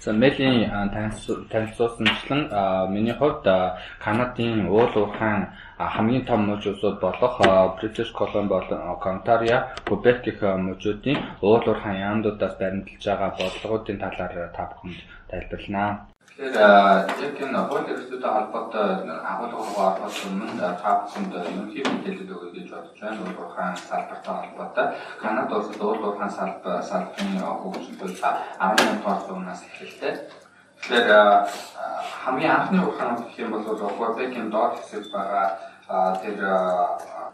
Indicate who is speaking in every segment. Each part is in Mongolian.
Speaker 1: За Мэлийн танилцуулсанчлан миний хувьд Канадын уул уурхайн хамгийн том мужи улсууд болох British Columbia болон Ontario, Quebec гэх мужуудын уул уурхайн яамнуудаас баримталж байгаа бодлогоодын талаар та бүхэнд тайлбарлана. Тэгэхээр яг энэ хууль эрх зүйтэй холбоотой агуулга руу орохоос өмнө та бүхэнд ерөнхий мэдээлэл өгье гэж бодож байна. Уул уурхайн салбартай холбоотой Канада улсад уул уурхайн салбарын хөгжил бол 18 дугаар зуунаас эхэлдэг. Тэгэхээр хамгийн анхны уурхаанууд гэх юм бол Quebec-ийн доод хэсэг байгаа тэр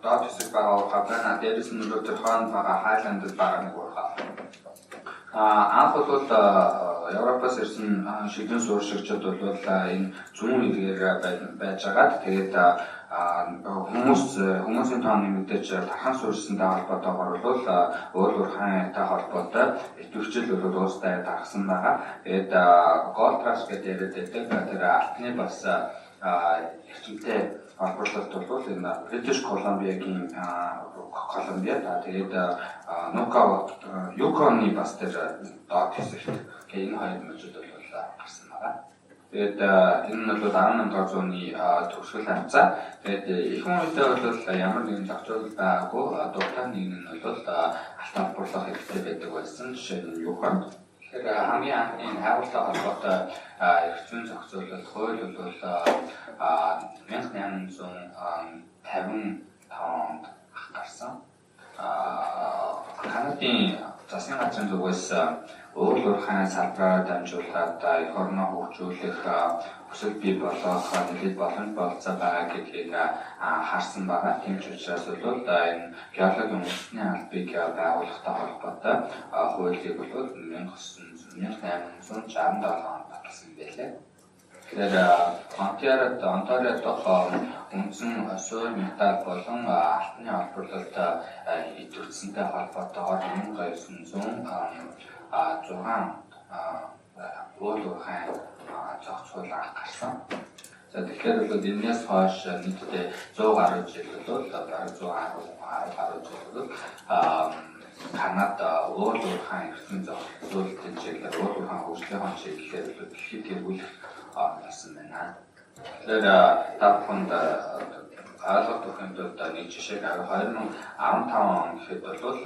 Speaker 1: доод хэсэг байгаа уурхай байна. Дээрээс нь тэр хойно байгаа Highland-д байгаа нэг уурхай. Анх бол Европоос ирсэн шигдэн сууршигчид бол энэ зүүн эргээр байжгаад тэгээд хүмүүсийн тоо нэмэгдэж тархан суурьсантай холбоотойгоор бол уул уурхайтай холбоотой идэвхжил бол уустай тархсан байгаа. Тэгээд Gold Rush гэдэг яриад байдаг. Тэр алтны бас эрчимтэй олборлолт бол энэ British Columbia-гийн Columbia тэгээд Нука Yukon-ы бас тэр доод хэсэгт энэ хоёр мужид бол гарсан байгаа. Тэгээд энэ нь бол 18 дугаар зууны төгсгөл хавцаа. Тэгээд ихэнх үедээ бол ямар нэгэн зохицуул байгаагүй дуртай нэг нь бол алт олборлох хэрэгтэй байдаг байсан. Жишээ нь Yukon. Тэгэхээр хамгийн анхны энэ хайгуултай холбоотой эрх зүйн зохицуулалт хууль бол 1855 онд гарсан. Канадын засгийн газрын зүгээс уул уурхайн салбараар дамжуулаад эх орноо хөгжүүлэх хүсэл бий болгох нэлээд боломж бололцоо байгаа гэдгийг харсан байгаа. Тийм ч учраас бол энэ геологийн үндэсний албыг байгуулахтай холбоотой хуулийг бол 1867 онд баталсан байлээ. Тэгэхээр Онтариод үндсэн суурь металл болон алтны олборлолт идэвхжсэнтэй холбоотойгоор 1906 уул уурхайн зохицуул анх гарсан. За тэгэхээр бол энэс хойш нийтдээ 100 гаруй жил бол бараг 110 гаруй жил бол Канада уул уурхайн эрх зүйн зохицуулалтын чиглэлээр уул уурхайн хөгжлийн чиглэлээр бол дэлхийд тэргүүлэх болсон байна. Тэгэхээр та бүхэнд ойлгох өгөхийн тулд нэг жишээг авах. 2015 он гэхэд бол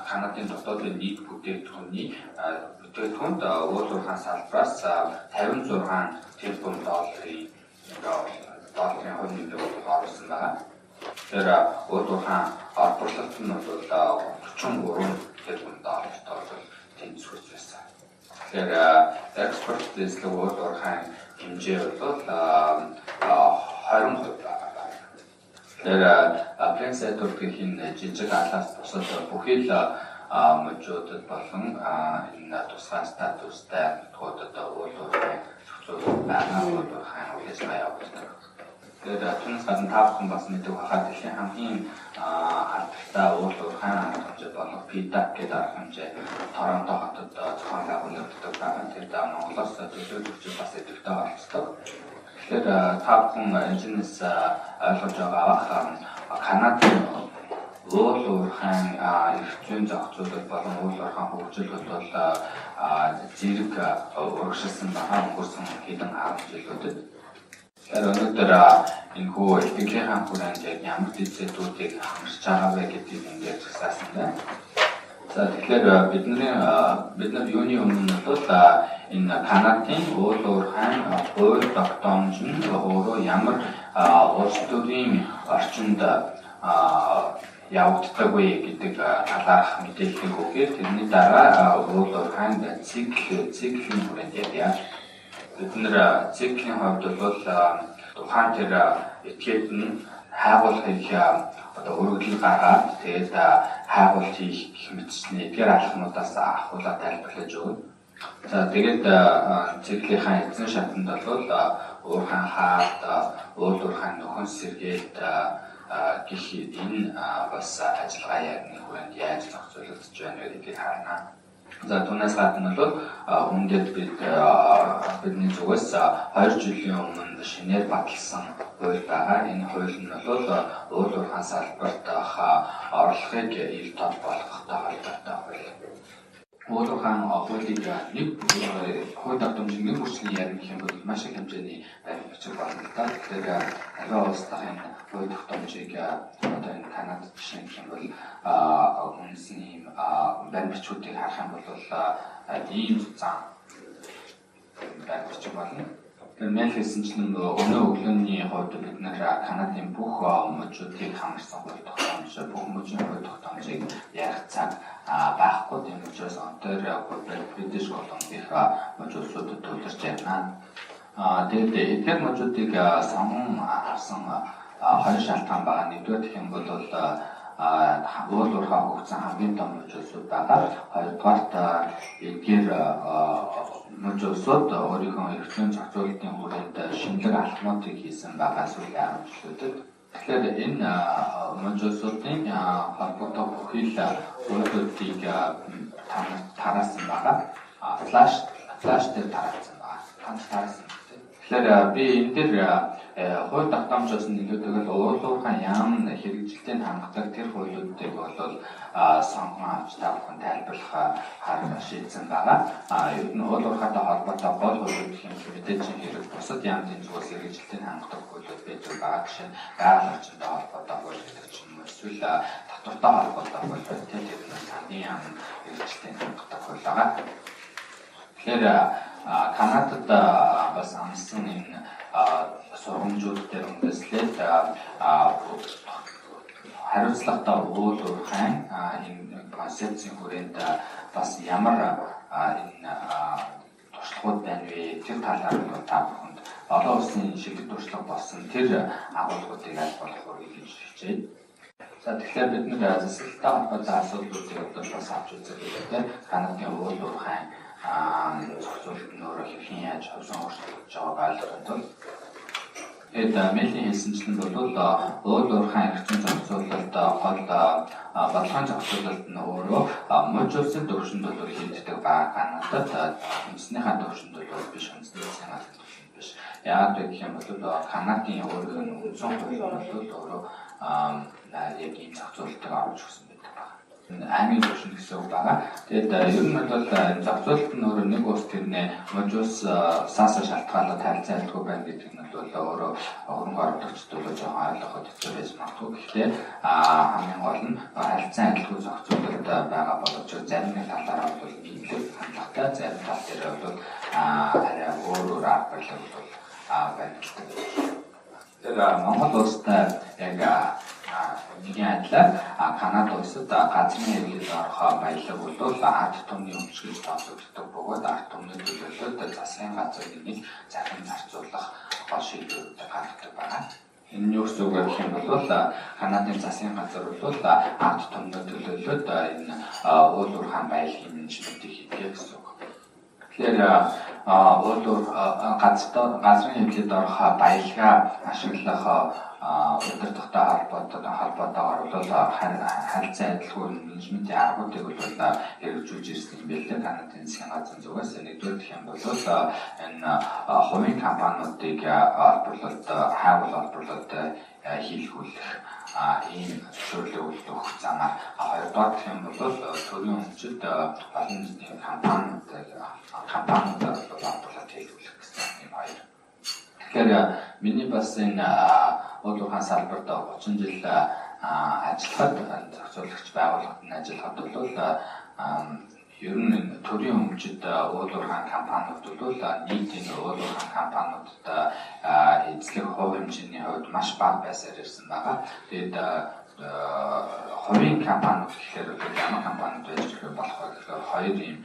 Speaker 1: Канадын дотоодын нийт бүтээгдэхүүнд уул уурхайн салбараас 56 тэрбум долларын хувь нэмрийг оруулсан байгаа. Тэгэхээр уул уурхайн олборлолт нь бол 33 тэрбум долларт бол тэнцвэрч байсан. Тэгэхээр экспорт эзлэг уул уурхайн хэмжээ бол 20% байгаа. Тэгэхээр Prince Edward гэх энэ жижиг алаас бусад бүхий л мужуудад болон энэ тусгай статустай нутгуудад уул уурхайн зохицуул байгаа, уул уурхайн үйл ажиллагаа явуулдаг. Тэгэхээр түүнээс гадна та бүхэн бас мэддэг байхад дэлхийн хамгийн алдартай уул уурхайн арга хэмжээ болох PDAC гэдэг арга хэмжээ Торонто хотод зохион байгуулагддаг байгаа. Тэр Монголоос төлөөлөгчид бас идэвхтэй оролцдог. Тэгэхээр та бүхэн энэчнээс ойлгож байгаа бах Канадын уул уурхайн эрх зүйн зохицуулалт болон уул уурхайн хөгжил бол зэрэг урагшилсан байгаа өнгөрсөн хэдэн 10 жилүүдэд. Тэгэхээр өнөөдөр энэхүү илтгэлийн хүрээнд яг ямар дэд зүйлүүдийг хамарч байгаа вэ гэдгийг ингээд засаасан байна. За тэгэхээр бид нар юуны өмнө бол энэ Канадын уул уурхайн хууль тогтоомж нь өөрөө ямар улс төрийн орчинд явагддаг вэ гэдэг талаарх мэдээллийг өгье. Тэрний дараа уул уурхайн циклийн хүрээнд ярья. Бид нар циклийн хувьд бол тухайн тэр этгээд нь хайгуулахыг одоо өргөдөл гаргаад тэгээд хайгуулт хийх гэх мэтчлийн эдгээр алхмуудаас ахуулаад тайлбарлаж өгнө. За тэгээд циклийнхаа эзэн шатанд бол уурхайн хаарт, уул уурхайн нөхөн сэргээлт гэх энэ бас ажиллагаа яг нэг хүрээнд яаж зохицуулагдаж байна вэ гэдгийг харна. За түүнээс гадна бол үндэд бидний зүгээс 2 жилийн өмнө шинээр баталсан хууль байгаа. Энэ хууль нь бол уул уурхайн салбарт орлогыг ил тод болгохтой холбоотой хууль. Уул уурхайн хуулийг нэг хууль тогтоомжийг нэг бүрчлэн ярина гэх юм бол маш их хэмжээний баримт бичиг болно л да. Тэгэхээр аливаа улс дахь энэ хууль тогтоомжийг одоо энэ Канад жишээ гэх юм бол үндэсний ийм баримт бичгүүдийг харах юм бол ийм зам баримт бичиг болно. Тэгэхээр мэл хэлсэнчлэн өнөө өглөөний хувьд бид нэр Канадын бүх мужуудыг хамарсан хууль тогтоомж, бүх мужийн хууль тогтоомжийг ярих цаг байхгүй. Тийм учраас Онтарио, Квебек, Бритиш Колумбийн муж улсуудад төвлөрч ярина. Тэгээд эдгээр мужуудыг сонгон авсан хоёр шалтгаан байгаа. Нэгдүгээр гэх юм бол уул уурхай хөгжсөн хамгийн том муж улсууд байгаа. Хоёрдугаарт эдгээр муж улсууд өөрийнхөө эрх зүйн зохицуулалтын хүрээнд шинэлэг алхмуудыг хийсэн байгаа сүүлийн 10 жилүүдэд. Тэгэхээр энэ муж улсуудын холбоотой бүхий л хуулиудыг та нарт тараасан байгаа. Флаш дээр тараасан байгаа. Та нарт тараасан. Тэгэхээр би энэ дээр хууль тогтоомжоос нөлөөтэйг уул уурхайн яам хэрэгжилтийг хангадаг тэр хуулиудыг бол сонгон авч та бүхэн тайлбарлах хар шийдсэн байгаа. Ер нь уул уурхайтай холбоотой гол хуулиуд гэх юм мэдээж хэрэг бусад яамын зүгээс хэрэгжилтийг хангадаг хуулиуд байдаг байгаа. Жишээ нь байгаль орчинтой холбоотой хууль гэдэг ч юм уу, эсвэл татвартай холбоотой хууль байна. Тэр нь сангийн яам хэрэгжилтийг хангадаг хууль байгаа. Тэгэхээр Канадад бас амсан энэ сургамжууд дээр үндэслээд хариуцлагатай уул уурхайн энэ концепцийн хүрээнд бас ямар энэ туршлагууд байна вэ? Тэр талаар нь та бүхэнд олон улсын шилдэг туршлага болсон тэр агуулгуудыг аль болох хүргэе гэж хичээе. За тэгэхээр бид нэр засаглалтай холбоотой асуудлуудыг одоо бас авч үзэх хэрэгтэй. Канадын уул уурхайн зохицуулалт нь өөрөө хэрхэн яаж хувьсан өөрчлөгдөж байгааг ойлгохын тулд тэгээд мэйлийн хэлсэнчлэн бол уул уурхайн эрх зүйн зохицуулалт гол бодлогын зохицуулалт нь өөрөө муж улсын төвшөнд бол хийгддэг байгаа. Канадад үндэснийхээ төвшөнд бол биш, үндэсний засгийн газрын төвшөнд биш. Яагаад вэ гэх юм бол Канадын өөрийнх нь үндсэн хууль нь бол өөрөө яг ийм зохицуулалтыг оруулж өгсөн байдаг байна. Аймгийн төвшөнд гэсэн үг байгаа. Тэгээд ер нь бол энэ зохицуулалт нь өөрөө нэг улс тэрнээ муж улсаасаа шалтгаалаад харилцан айлтгүй байна гэдэг нь бол өөрөө хөрөнгө оруулагчид бол жоохон ойлгоход хэцүү байж магадгүй. Гэхдээ хамгийн гол нь харилцан айлтгүй зохицуулалт байгаа боловч зарим нэг талаараа бол нийтлэг хандлагатай, зарим тал дээр бол арай өөр өөр арга барилыг бол баримталдаг. Тэр Монгол улстай яг нэгэн адилаар Канада улсад газрын хэвлэлд орох баялаг бол ард түмний өмч гэж тооцогддог бөгөөд ард түмний төлөөлөлд засгийн газар нэг захин зарцуулах гол шийдвэрүүдийг гаргадаг байгаа. Энэ нь юу гэсэн үг вэ гэх юм бол Канадын засгийн газар бол ард түмний төлөөлөлд энэ уул уурхайн баялагын менежментийг хийдэг гэсэн үг. Тэгэхээр уул газрын хэвлэлд орох баялгаа ашиглах удирдахтай холбоотойгоор бол харилцан адилгүй менежментийн аргуудыг бол хэрэгжүүлж ирсэн юм билээ. Канадын засгийн газрын зүгээс нэгдүгээр гэх юм бол энэ хувийн компаниудыг олборлолт, хайгуул олборлолт хийлгүүлэх ийм зөвшөөрлийг өгөх замаар, хоёрдугаар гэх юм бол төрийн өмчөд олон нийтийн компаниудаар бол олборлолт хийлгүүлэх гэсэн ийм хоёр. Тэгэхээр миний бас энэ уул уурхайн салбарт 30 жил ажиллахад, зохицуулагч байгууллагад нь ажиллахад бол ер нь төрийн өмчөд уул уурхайн компаниуд бол нийт энэ уул уурхайн компаниудад эзлэх хувь хэмжээний хувьд маш бага байсаар ирсэн байгаа. Тэгээд хувийн компаниуд гэхээр бол ямар компаниуд байж болох вэ гэхээр хоёр ийм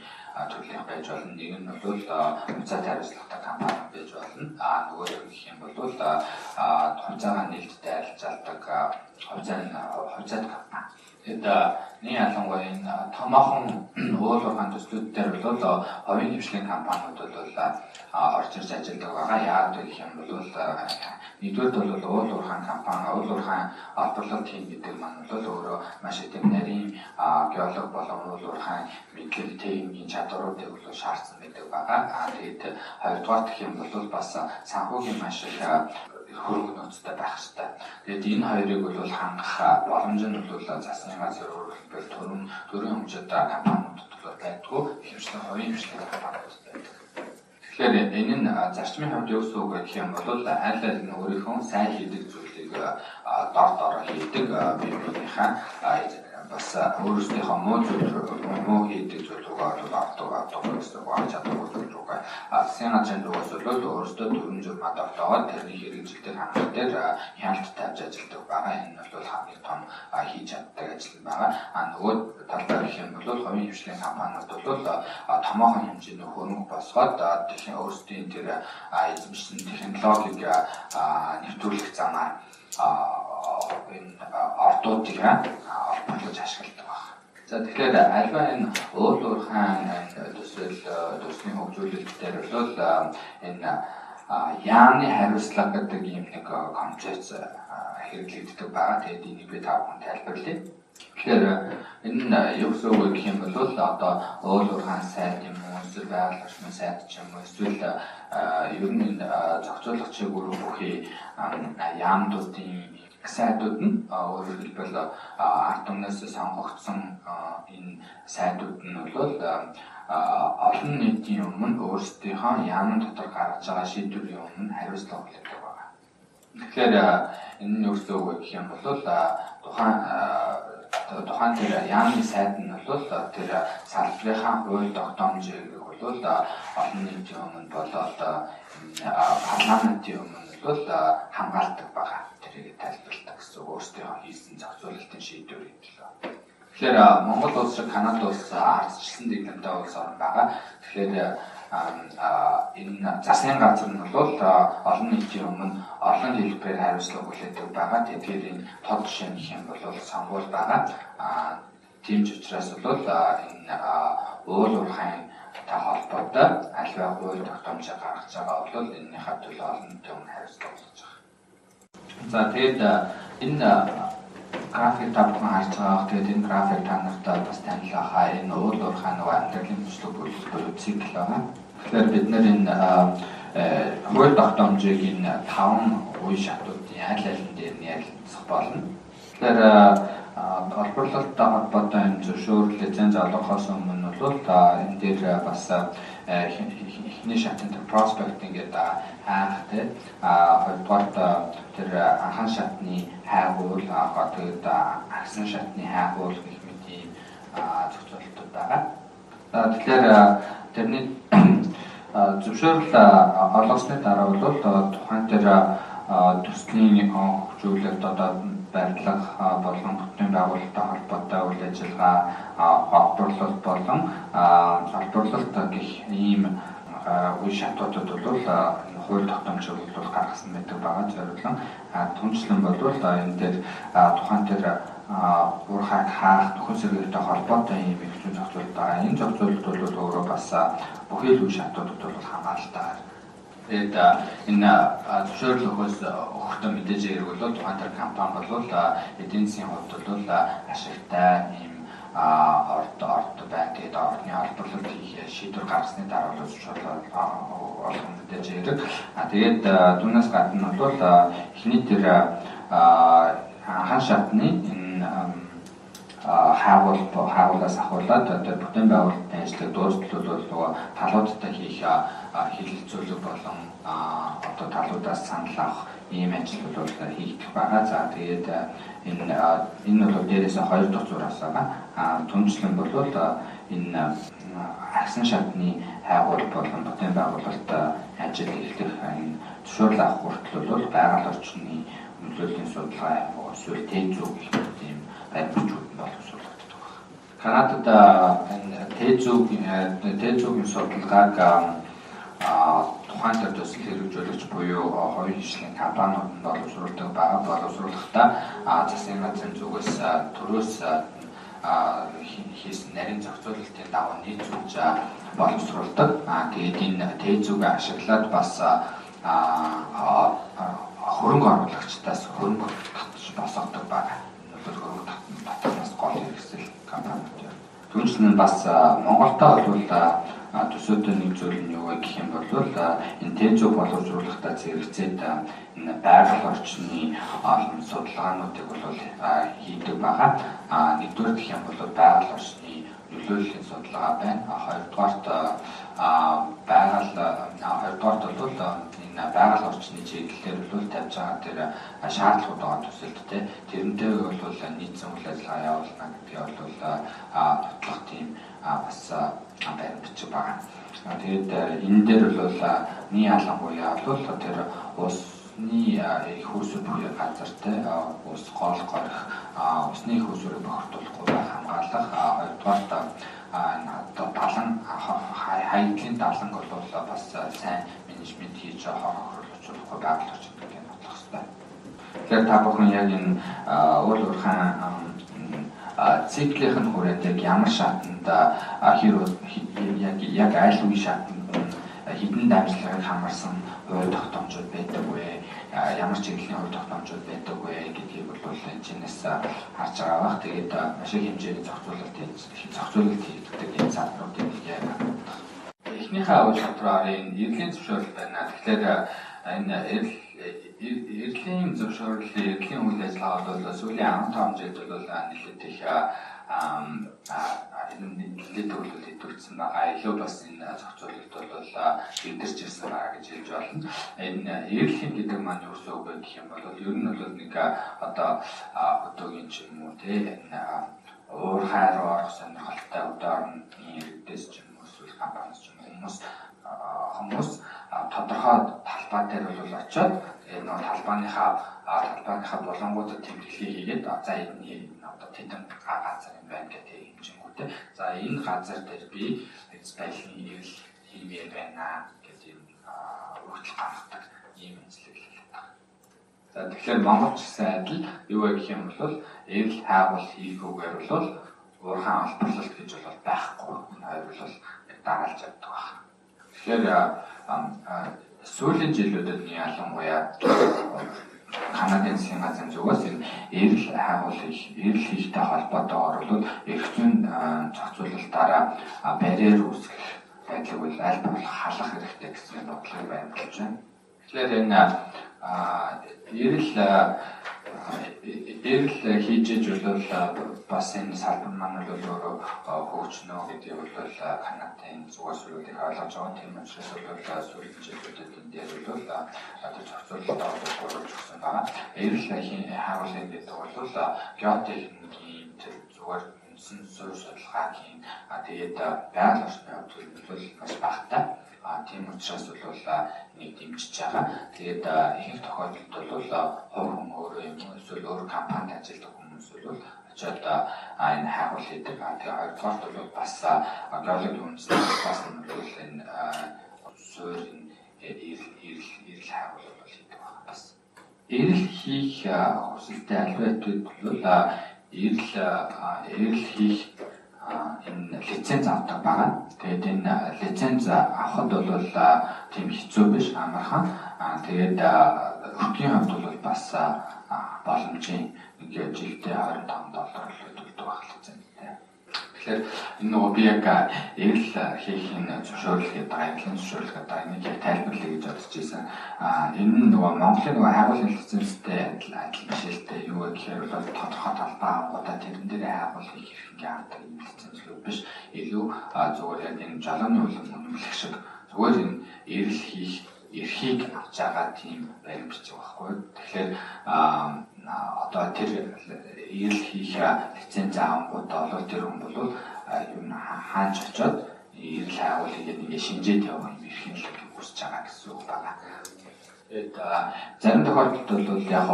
Speaker 1: төрлийн байж болно. Нэг нь бол хувьцаат хариуцлагатай компаниуд байж болно. Нөгөөх нь гэх юм бол хувьцаагаа нээлттэй харилцаадаг хувьцаат компани. Тэгэд нэг ялангуяа энэ томоохон уул уурхайн төслүүд дээр бол хувийн хвшлийн компаниуд бол орж ирж ажилладаг байгаа. Яагаад гэх юм бол нэгдүгээрт бол уул уурхайн компани, уул уурхайн олборлолт хийн гэдэг маань бол өөрөө маш их тийм нарийн геолог болон уул уурхайн мэдлэг техникийн чадваруудыг бол шаардсан байдаг байгаа. Тэгээд хоёрдугаар гэх юм бол бас санхүүгийн маш их хөрөнгө нөөцтэй байх ёстой. Тэгээд энэ хоёрыг бол хангах боломж нь бол засгийн газар, өөрөөр хэлбэл төрийн хэмжээтэй компаниудад бол байдгүй, ихэвчлэн хувийн хвшлийн компаниудад байдаг. Тэгэхээр энэ нь зарчмын хувьд юу гэсэн үг вэ гэх юм бол аль аль нь өөрийнхөө сайн хийдэг зүйлийг дор дороо хийдэг, бие биенийхээ бас өөрсдийнхөө муу зүйл муу хийдэг зүйл рүүгээ бол ордог гэсэн үг, орж чадахгүй зүйл рүүгээ. Засгийн газрын зүгээс бол өөрсдөө төрөн журмаа тогтоогоод тэрний хэрэгжилтийг хангах дээр хяналт тавьж ажилладаг байгаа. Энэ нь бол хамгийн том хийж чаддаг ажил байгаа. А нөгөө талдаа гэх юм бол хувийн хвшлийн компаниуд бол томоохон хэмжээний хөрөнгө босгоод өөрсдийн тэр эзэмшсэн технологиг нэвтрүүлэх замаар энэ ордуудыг олборлож ашигладаг байна. За тэгэхээр альва энэ уул уурхайн төсөл төслийн хөгжүүлэлт дээр бол энэ яамны хариуцлага гэдэг ийм нэг концепц хэрэглэгддэг байгаа. Тэгээд энийг би та бүхэн тайлбарлая. Тэгэхээр энэ нь юу гэсэн үг вэ гэх юм бол одоо уул уурхайн сайд юм уу, эсвэл байгаль орчны сайд ч юм уу, эсвэл ер нь энэ зохицуулах чиглэл бүхий яамдуудын сайдууд нь, өөрөөр хэлбэл ард түмнээс сонгогдсон энэ сайдууд нь бол олон нийтийн өмнө өөрсдийнхөө яамн дотор гаргаж байгаа шийдвэрийн өмнө хариуцлага хүлээдэг байна. Тэгэхээр энэ нь юу гэсэн үг вэ гэх юм бол тухайн тэр яамны сайд нь бол тэр салбарынхаа хууль тогтоомжийг бол олон нийтийн өмнө болоод парламентын өмнө бол хамгаалдаг байгаа. Тэрийг тайлбарладаг гэсэн үг, өөрсдийнхөө хийсэн зохицуулалтын шийдвэрийн төлөө. Тэгэхээр Монгол улс шиг Канада улс ардчилсан дэглэмтэй улс орн байгаа. Тэгэхээр энэ засгийн газар нь бол олон нийтийн өмнө олон хэлбэрээр хариуцлага хүлээдэг байгаа. Тэгэхээр энэ тод жишээ гэх юм бол сонгуул байгаа. Тийм ч учраас бол энэ уул уурхайн та холбоотой альва хууль тогтоомжийг гаргаж байгаа бол энэнийхээ төлөө олон нийтийн өмнө хариуцлага хүлээж байгаа. За тэгээд энэ график та бүхэн харж байгаа. Тэгээд энэ график та нарт бас танил байхаа. Энэ уул уурхай нөгөө амьдралын хөшлөг буюу цикл байгаа. Тэгэхээр бид нэр энэ хууль тогтоомжийг энэ 5 үе шатуудын аль аль нь дээр нь ярилцах болно. Тэгэхээр олборлолттой холбоотой энэ зөвшөөрөл лиценз олгохоос өмнө бол энэ дээр бас эхний шатын тэр prospecting гэдэг хайх тий, хоёрдугаарт тэр анхан шатны хайгуул, тэгээд агсан шатны хайгуул гэх мэт ийм зохицуултууд байгаа. Тэгэхээр тэрний зөвшөөрөл олгосны дараа бол тухайн тэр төслийн хөгжүүлэлт одоо барилга болон бүтэн байгууллагатай холбоотой үйл ажиллагаа, олборлолт болон олборлолт гэх ийм үе шатуудад бол хууль тогтоомжийг бол гаргасан байдаг байгаа зориулан. Түнчлэн бол энэ дээр тухайн тэр уурхайг хаах нөхөн сэргээгтэй холбоотой ийм их зүйн зохицуулалт байгаа. Энэ зохицуулалт бол өөрөө бас бүхий л үе шатуудад бол хамааралтай. Тэгээд энэ зөвшөөрөл өгөхдөө мэдээж хэрэг бол тухайн тэр компани бол эдийн засгийн хувьд бол ашигтай ийм орд байна. Тэгээд ордны олборлолт хийх шийдвэр гаргасны дараа бол зөвшөөрөл олгох мэдээж хэрэг. Тэгээд түүнээс гадна бол эхний тэр анхан шатны энэ хайгуулаас ахуулаад тэр бүтээн байгуулалтын ажлыг дуустал бол нөгөө талуудтай хийх хэлэлцүүлэг болон одоо талуудаас санал авах ийм ажил бол хийгдэх байгаа. За тэгээд энэ бол дээрээс хоёр дахь зураас байгаа. Түнчлэн бол энэ агсан шатны хайгуул болон бүтээн байгуулалт ажил эхлэх энэ зөвшөөрөл авах хүртэл бол байгаль орчны нөлөөллийн судалгаа эсвэл тээ зүү гэх мэт ийм баримтчууд нь боловсруулагддаг байна. Канадад энэ тээ зүүгийн судалгааг тухайн төр төсөл хэрэгжүүлэгч буюу хувийн хвшлийн компаниуд нь боловсруулдаг байгаа. Боловсруулахдаа засгийн газрын зүгээс төрөөс хийсэн нарийн зохицуулалтын дагуу нийцүүлж боловсруулдаг. Тэгээд энэ тээ зүүгээ ашиглаад бас хөрөнгө оруулагчдаас хөрөнгө татж босгодог байгаа. Энэ бол хөрөнгө татах бас гол хэрэгсэл компаниуд юм. Түүнчлэн бас Монголдо бол Төсөөтэй нэг зүйл нь юу вэ гэх юм бол энэ ТЭЗ боловсруулахдаа зэрэгцээд энэ байгаль орчны олон судалгаануудыг бол хийдэг байгаа. Нэгдүгээр гэх юм бол байгаль орчны нөлөөллийн судалгаа байна. Хоёрдугаарт хоёрдугаарт бол энэ байгаль орчны чиглэлээр бол тавьж байгаа тэр шаардлагууд байгаа төсөлд те тэрнтэй бол нийцсэн үйл ажиллагаа явуулна гэдгийг бол нотлох тийм бас баримт бичиг байгаа. Тэгээд энэ дээр бол нэг ялангуяа бол тэр усны их үүсвэр бүхий газартай ус гол горих усны их үүсвэрийг бохирдуулахгүй хамгаалах, хоёрдугаарт энэ одоо далан хаягдлын даланг бол бас сайн менежмент хийж хор хохирлуулахгүй байгаль орчин гэдгийг нотлох хэрэгтэй. Тэгэхээр та бүхэн яг энэ уул уурхайн циклийнх нь хүрээнд яг ямар шатанд хэр яг аль үе шатанд хэдэн дамжлагыг хамарсан хууль тогтоомжууд байдаг вэ? Ямар чиглэлийн хууль тогтоомжууд байдаг вэ гэдгийг бол энэ чинээс харж байгаа бах. Тэгээд маш их хэмжээний зохицуулалт хийгддэг энэ салбаруудыг яг эхнийхээ үйл дотроор энэ эрлийн зөвшөөрөл байна. Тэгэхээр энэ эрлийн зөвшөөрлийн эрлийн үйл ажиллагаа бол сүүлийн 15 жилд бол нэлээд их нэлээд төвлөрөл идэвхжсэн байгаа. Илүү бас энэ зохицуулалт бол эдгэрч ирсэн байгаа гэж хэлж болно. Энэ эрлийн гэдэг маань юу гэсэн үг вэ гэх юм бол ер нь бол нэг одоо хөдөөгийн ч юм уу те энэ уурхай руу орох сонирхолтой өдөө орны иргэдээс ч юм уу эсвэл компаниас ч юм уу хүмүүс тодорхой талбай дээр бол очиод тэгээд нөгөө талбайныхаа булангуудад тэмдэглэгээ хийгээд за энэ одоо тэдэн газар юм байна гэх хэмжингүүтэй. За энэ газар дээр би баялгийн эрэл хиймээр байна гэдэг юм өгөгдөл гаргадаг ийм онцлог хэлдэг. За тэгэхээр Монгол ч гэсэн адил юу вэ гэх юм бол эрэл хайгуул хийхүүгээр бол уурхайн олборлолт гэж бол байхгүй. Энэ хоёр бол дагалж явдаг байна. Тэгэхээр сүүлийн жилүүдэд нь ялангуяа Канадын засгийн газрын зүгээс энэ эрэл хайгуул хийх, эрэл хийхтэй холбоотойгоор бол эрх зүйн зохицуулалтаараа барьер үүсгэх байдлыг бол аль болох халах хэрэгтэй гэсэн бодлогыг баримталж байна. Тэгэхээр энэ эрэл хийж иж бол бас энэ салбар маань бол өөрөө хөгжнө гэдгийг бол Канадын зүгээс бол их ойлгож байгаа. Тийм учраас бол сүүлийн жилүүдэд энэ дээр бол одоо зохицуулалтаа бол оруулж өгсөн байгаа. Эрэл хайгуулын гэдэг бол геотехникийн тэр зүгээр үндсэн суурь судалгаа хийн. Тэгээд байгаль орчны хувьд бол маш багатай. Тийм учраас бол энийг дэмжиж байгаа. Тэгээд ихэнх тохиолдолд бол хувь хүн өөрөө юм уу эсвэл өөр компанид ажилладаг хүмүүс бол очиод энэ хайгуул хийдэг. Тэгээд хоёрдугаарт бол бас геологийн үндэсний бас нь бол энэ суурь эрэл хайгуул бол хийдэг байна. Бас эрэл хийх хүсэлтэй альва бол эрэл хийх энэ лиценз авдаг байгаа. Тэгээд энэ лиценз авахд бол тийм хэцүү биш, амархан. Тэгээд өртгийн хувьд бол бас боломжийн нэг жилдээ $25 л төлдөг байх лицензтэй. Тэгэхээр энэ нөгөө би яг эрэл хийх энэ зөвшөөрөл гэдэг байгаа, эрлийн зөвшөөрөл гэдэг энийг яг тайлбарлая гэж бодож байсан. Энэ нь нөгөө Монголын нөгөө хайгуулын лицензтэй адил биш л дээ. Юу гэхээр бол тодорхой талбай авангуудаа тэрэн дээр хайгуул хийх эрх ингээ авдаг юм лицензлүүд биш. Илүү зүгээр яг энэ жолооны улам үнэмлэх шиг зүгээр энэ эрэл хийх эрхийг авч байгаа тийм баримт бичиг байхгүй. Тэгэхээр одоо тэр эрэл хийх лиценз авангуудаа бол тэр хүн бол юм хаанч очиод эрэл хайгуул хийгээд ингээ шинжээд явах юм эрхийн л үүсэж байгаа гэсэн үг байна. Тэгээд зарим тохиолдолд бол яг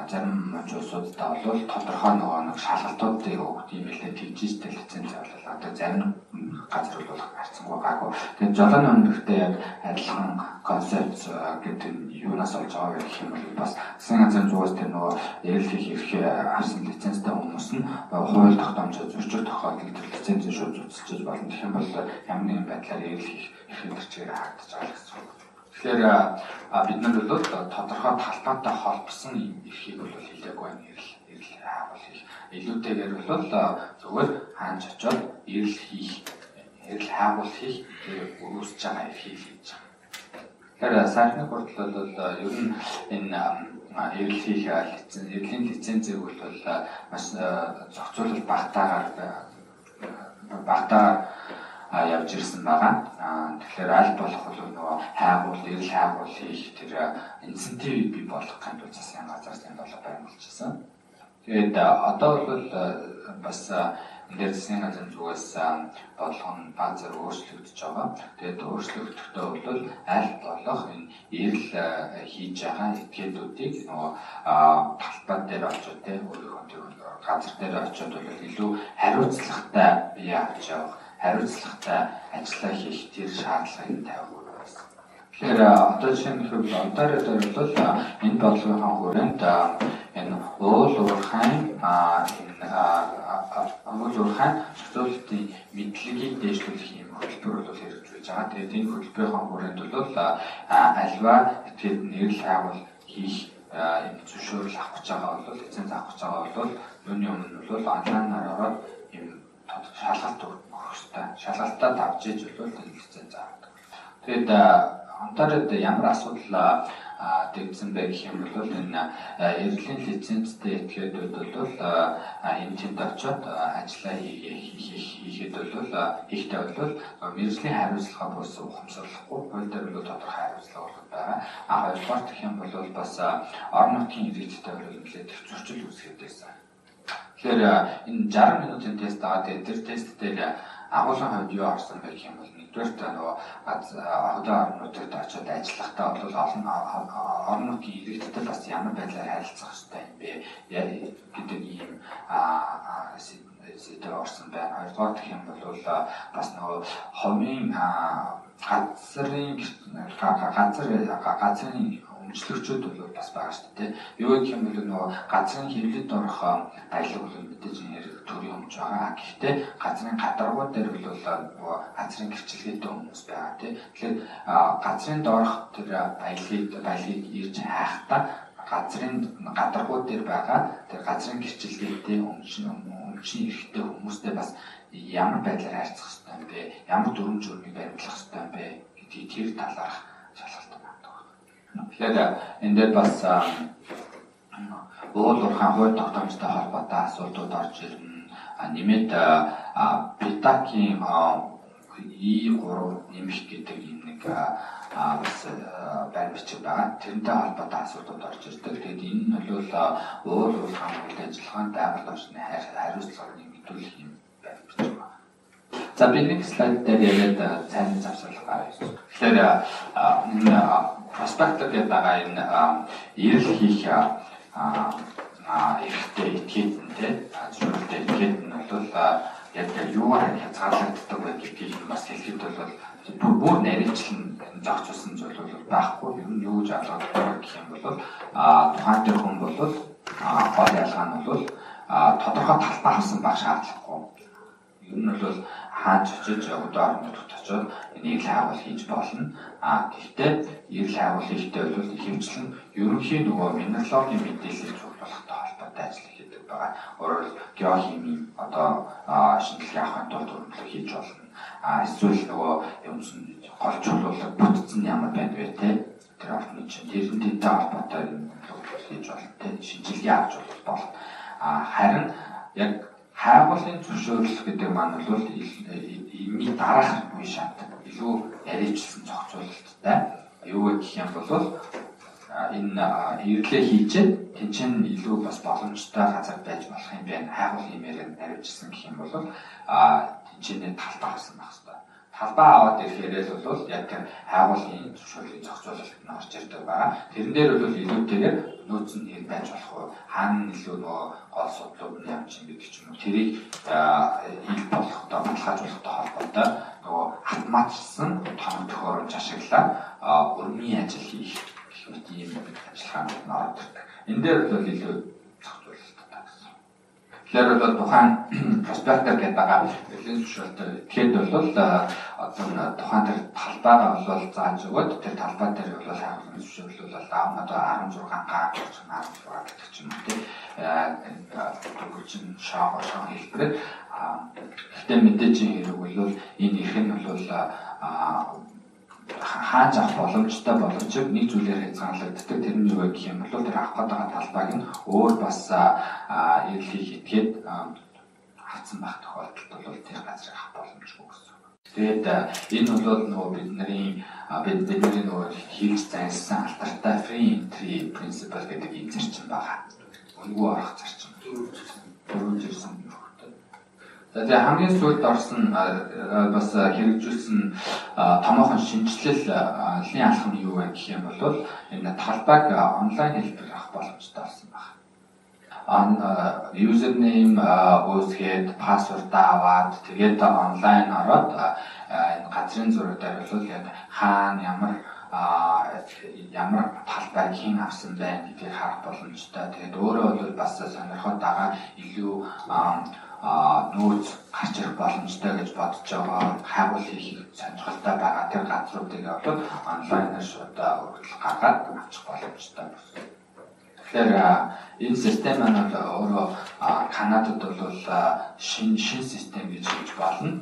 Speaker 1: зарим мужи улсуудад бол тодорхой нөгөө нэг шалгалтуудыг өгдөг юм билээ, тэгж ижтэй лиценз авлаа. Одоо зарим газар бол харьцангуй гайгүй. Тэгээд жолооны өндөрлөлтөй яг адилхан концепт гэдэг нь юунаас олж байгаа вэ гэх юм бол бас засгийн газрын зүгээс тэр нөгөө эрэл хийх эрх авсан лицензтэй хүмүүс нь хууль тогтоомжоо зөрчих тохиолдолд тэр лицензээ шууд зүйцэлж болно. Тэгэх юм бол ямар нэгэн байдлаар эрэл хийх эрх төрчээр хаагдаж байгаа гэсэн үг. Тэгэхээр бид нар бол тодорхой талбайтай холбосон эрхийг бол хэлээгүй байна. Эрэл хайгуул хийх. Илүүтэйгээр бол зүгээр хаанч очиод эрэл хийх Эрэл хайгуул хийх тэр үүсэж байгаа эрхийг хийж байгаа. Тэгэхээр саяхны хүртэл бол ер нь энэ эрэл хийх лиценз, эрлийн лицензийг бол маш зохицуулалт багтаагаар явж ирсэн байгаа. Тэгэхээр аль болох бол нөгөө хайгуул, эрэл хайгуул хийх тэр инсентивийг бий болгох ганд засгийн газар энэ бодлого баримталжсэн. Тэгээд одоо бол бас энэ дээр засгийн газрын зүгээс бодлого нь баг зэрэг өөрчлөгдөж байгаа. Тэгээд өөрчлөгдөхдөө бол аль болох энэ эрэл хийж байгаа этгээдүүдийг нөгөө талбай дээр очиод те өөрийнхөө тэр газар дээр очиод бол илүү хариуцлагатай бие авч явах, хариуцлагатай ажиллаа хийх тэр шаардлагыг тавих байсан. Тэгэхээр одоо жишээ нь гэвэл Онтарио дээр бол энэ бодлогын хүрээнд энэ уул уурхайн энэ уул уурхайн зохицуулалтын мэдлэгийг дээшлүүлэх юм хөтөлбөр бол хэрэгжүүлж байгаа. Тэгээд энэ хөтөлбөрийн хүрээнд бол альва этгээд нэрэл хайгуул хийх энэ зөвшөөрөл авах гэж байгаа бол лиценз авах гэж байгаа бол юуны өмнө бол онлайнаар ороод юм шалгалт өгөх ёстой. Шалгалтаа давж иж бол энэ лиценз авдаг. Тэгээд Онтариод ямар асуудал дэгдсэн бэ гэх юм бол энэ эрлийн лицензтэй этгээдүүд бол энэ тэнд очиод ажиллаа хийхэд бол хийхдээ бол мэргэжлийн хариуцлага бус ухамсарлахгүй, хууль дээр бол тодорхой хариуцлага бол байгаа. А хоёрдугаар гэх юм бол бас орон нутгийн иргэдтэй бол нэлээд их зөрчил үүсгээд байсан. Тэгэхээр энэ 60 минутын тест байгаа. Тэгээд тэр тест дээр агуулгын хувьд юу орсон бэ гэх юм бол нэгдүгээрт нөгөө хөдөө орон нутагт очиод ажиллахдаа бол олон орон нутгийн иргэдтэй бас ямар байдлаар харилцах ёстой юм бэ гэдэг ийм сэдэв орсон байна. Хоёрдугаар гэх юм бол бас нөгөө ховын газрын өмчлөгчүүд бол бас байгаа шүү дээ. Юу гэх юм бол нөгөө газрын хэвлэлд орох баялаг бол мэдээж төрийн өмч байгаа. Гэхдээ газрын гадаргуу дээр бол нөгөө газрын гэрчилгээтэй хүмүүс байгаа тий. Тэгэхээр газрын доорх тэр баялагийг ирж хайхдаа газрын гадаргуу дээр байгаа тэр газрын гэрчилгээтэй өмчний эрхтэй хүмүүстэй бас ямар байдлаар харьцах ёстой юм бэ? Ямар дүрм журмыг баримтлах ёстой юм бэ гэдгийг тэр талаарх шалгалт байна. Тэгэхээр энэ дээр бас уул уурхайн хууль тогтоомжтой холбоотой асуудлууд орж ирнэ. Нэмээд Питакийн И3 нэмэх гэдэг юм нэг бас байр бичиг байгаа. Тэрнтэй холбоотой асуудлууд орж ирдэг. Тэгээд энэ нь бол уул уурхайн үйл ажиллагаанд байгаль орчны хариуцлагыг нэмэгдүүлэх юм байр бичиг байна. За би нэг слайд дээр яриад цайны завсарлах гараа. Тэгэхээр энэ проспектор гэдэг байгаа энэ эрэл хийх эрхтэй этгээд нь те зөвшөөрөлтэй этгээд нь бол яг юугаар хязгаарлагддаг вэ гэдгийг бас хэлэхэд бол бүр нарийчлан зохицуулсан зүйл бол байхгүй. Ер нь юу гэж ойлгодог гэх юм бол тухайн тэр хүн бол гол ялгаа нь бол тодорхой талбай авсан байх шаардлагагүй. Ер нь бол хаач очиж өдөө орон нутагт очиод энэ эрэл хайгуул хийж болно. А гэхдээ эрэл хайгуул хийхдээ бол ихэвчлэн ерөнхий нөгөө минералогийн мэдээллийг цуглуулахтай холбоотой ажил хийдэг байгаа. Өөрөөр геохимийн одоо шинжилгээ авахын тулд өрөмлөг хийж болно. А эсвэл нөгөө юмсан гол чулуулаг бүтц нь ямар байна вэ те тэр орны чинь тэрнтэй холбоотой өрөмлөг хийж болно те шинжилгээ авч болно. А харин яг хайгуулын зөвшөөрөл гэдэг маань бол энэний дараах үе шат илүү нарийвчилсан зохицуулалттай. Юу вэ гэх юм бол энэ эрлээ хийчээд тэнцэн илүү бас боломжтой газар байж болох юм байна. Хайгуул хиймээр наривчилсан гэх юм бол тэнцэнээ талбай авсан байх хэрэгтэй. Талбай аваад ирэхээрээ л бол яг тэр хайгуулын зөвшөөрлийн зохицуулалт нь орж ирдэг байгаа. Тэрэн дээр бол илүүтэйгээр нөөц нь хэр байж болох вэ? Хаана илүү нөгөө гол судлууд нь явж юм гэдэг ч юм уу. Тэрийг ил болохтой, баталгаажуулахтай холбоотой нөгөө автоматжсан тоног төхөөрөмж ашиглаад өрмийн ажил хийх гэх мэт ийм ажиллагаанууд нь ороод ирдэг. Энэ дээр бол илүү зохицуулалттай гэсэн. Тэгэхээр бол тухайн prospector гэдэг байгаа эрлийн зөвшөөрөлтөөр итгэхэд бол одоо тухайн тэр талбайгаа бол зааж өгөөд тэр талбай дээр бол хайгуулын зөвшөөрөл бол одоо 16 га 16 гэдэг ч юм уу тийм дөрвөлжин шоогоо шоог хэлбэрээр. Гэхдээ мэдээж хэрэг бол энэ эрх нь бол хааж авах боломжтой боломжийг нэг зүйлээр хязгаарлагддаг. Тэр нь юу вэ гэх юм бол тэр авах гээд байгаа талбайг нь өөр бас эрэлхийг итгээд авсан байх тохиолдолд бол тэр газрыг авах боломжгүй гэсэн. Тэгээд энэ бол нөгөө бидний бидний нөгөө хийлж заншсан алдартай free entry principle гэдэг ийм зарчим байгаа. Үнэгүй орох зарчим. Дөрвөлж ирсэн. За, тэгээ хамгийн сүүлд орсон бас хэрэгжүүлсэн томоохон шинэчлэлийн алхам нь юу вэ гэх юм бол энэ талбайг онлайн хэлбэрээр авах боломжтой болсон байна. Username үүсгээд, password аваад, тэгээд онлайн ороод энэ газрын зураг дээр бол яг хаана ямар ямар талбайг хэн авсан байна гэдгийг харах боломжтой. Тэгээд өөрөө бол бас сонирхоод байгаа илүү нөөц гарч ирэх боломжтой гэж бодож байгаа, хайгуул хийх сонирхолтой байгаа тэр газруудыг бол онлайнаар шууд өргөдөл гаргаад авчих боломжтой болсон. Тэгэхээр энэ систем маань бол өөрөө Канадад бол шинэ систем гэж хэлж болно.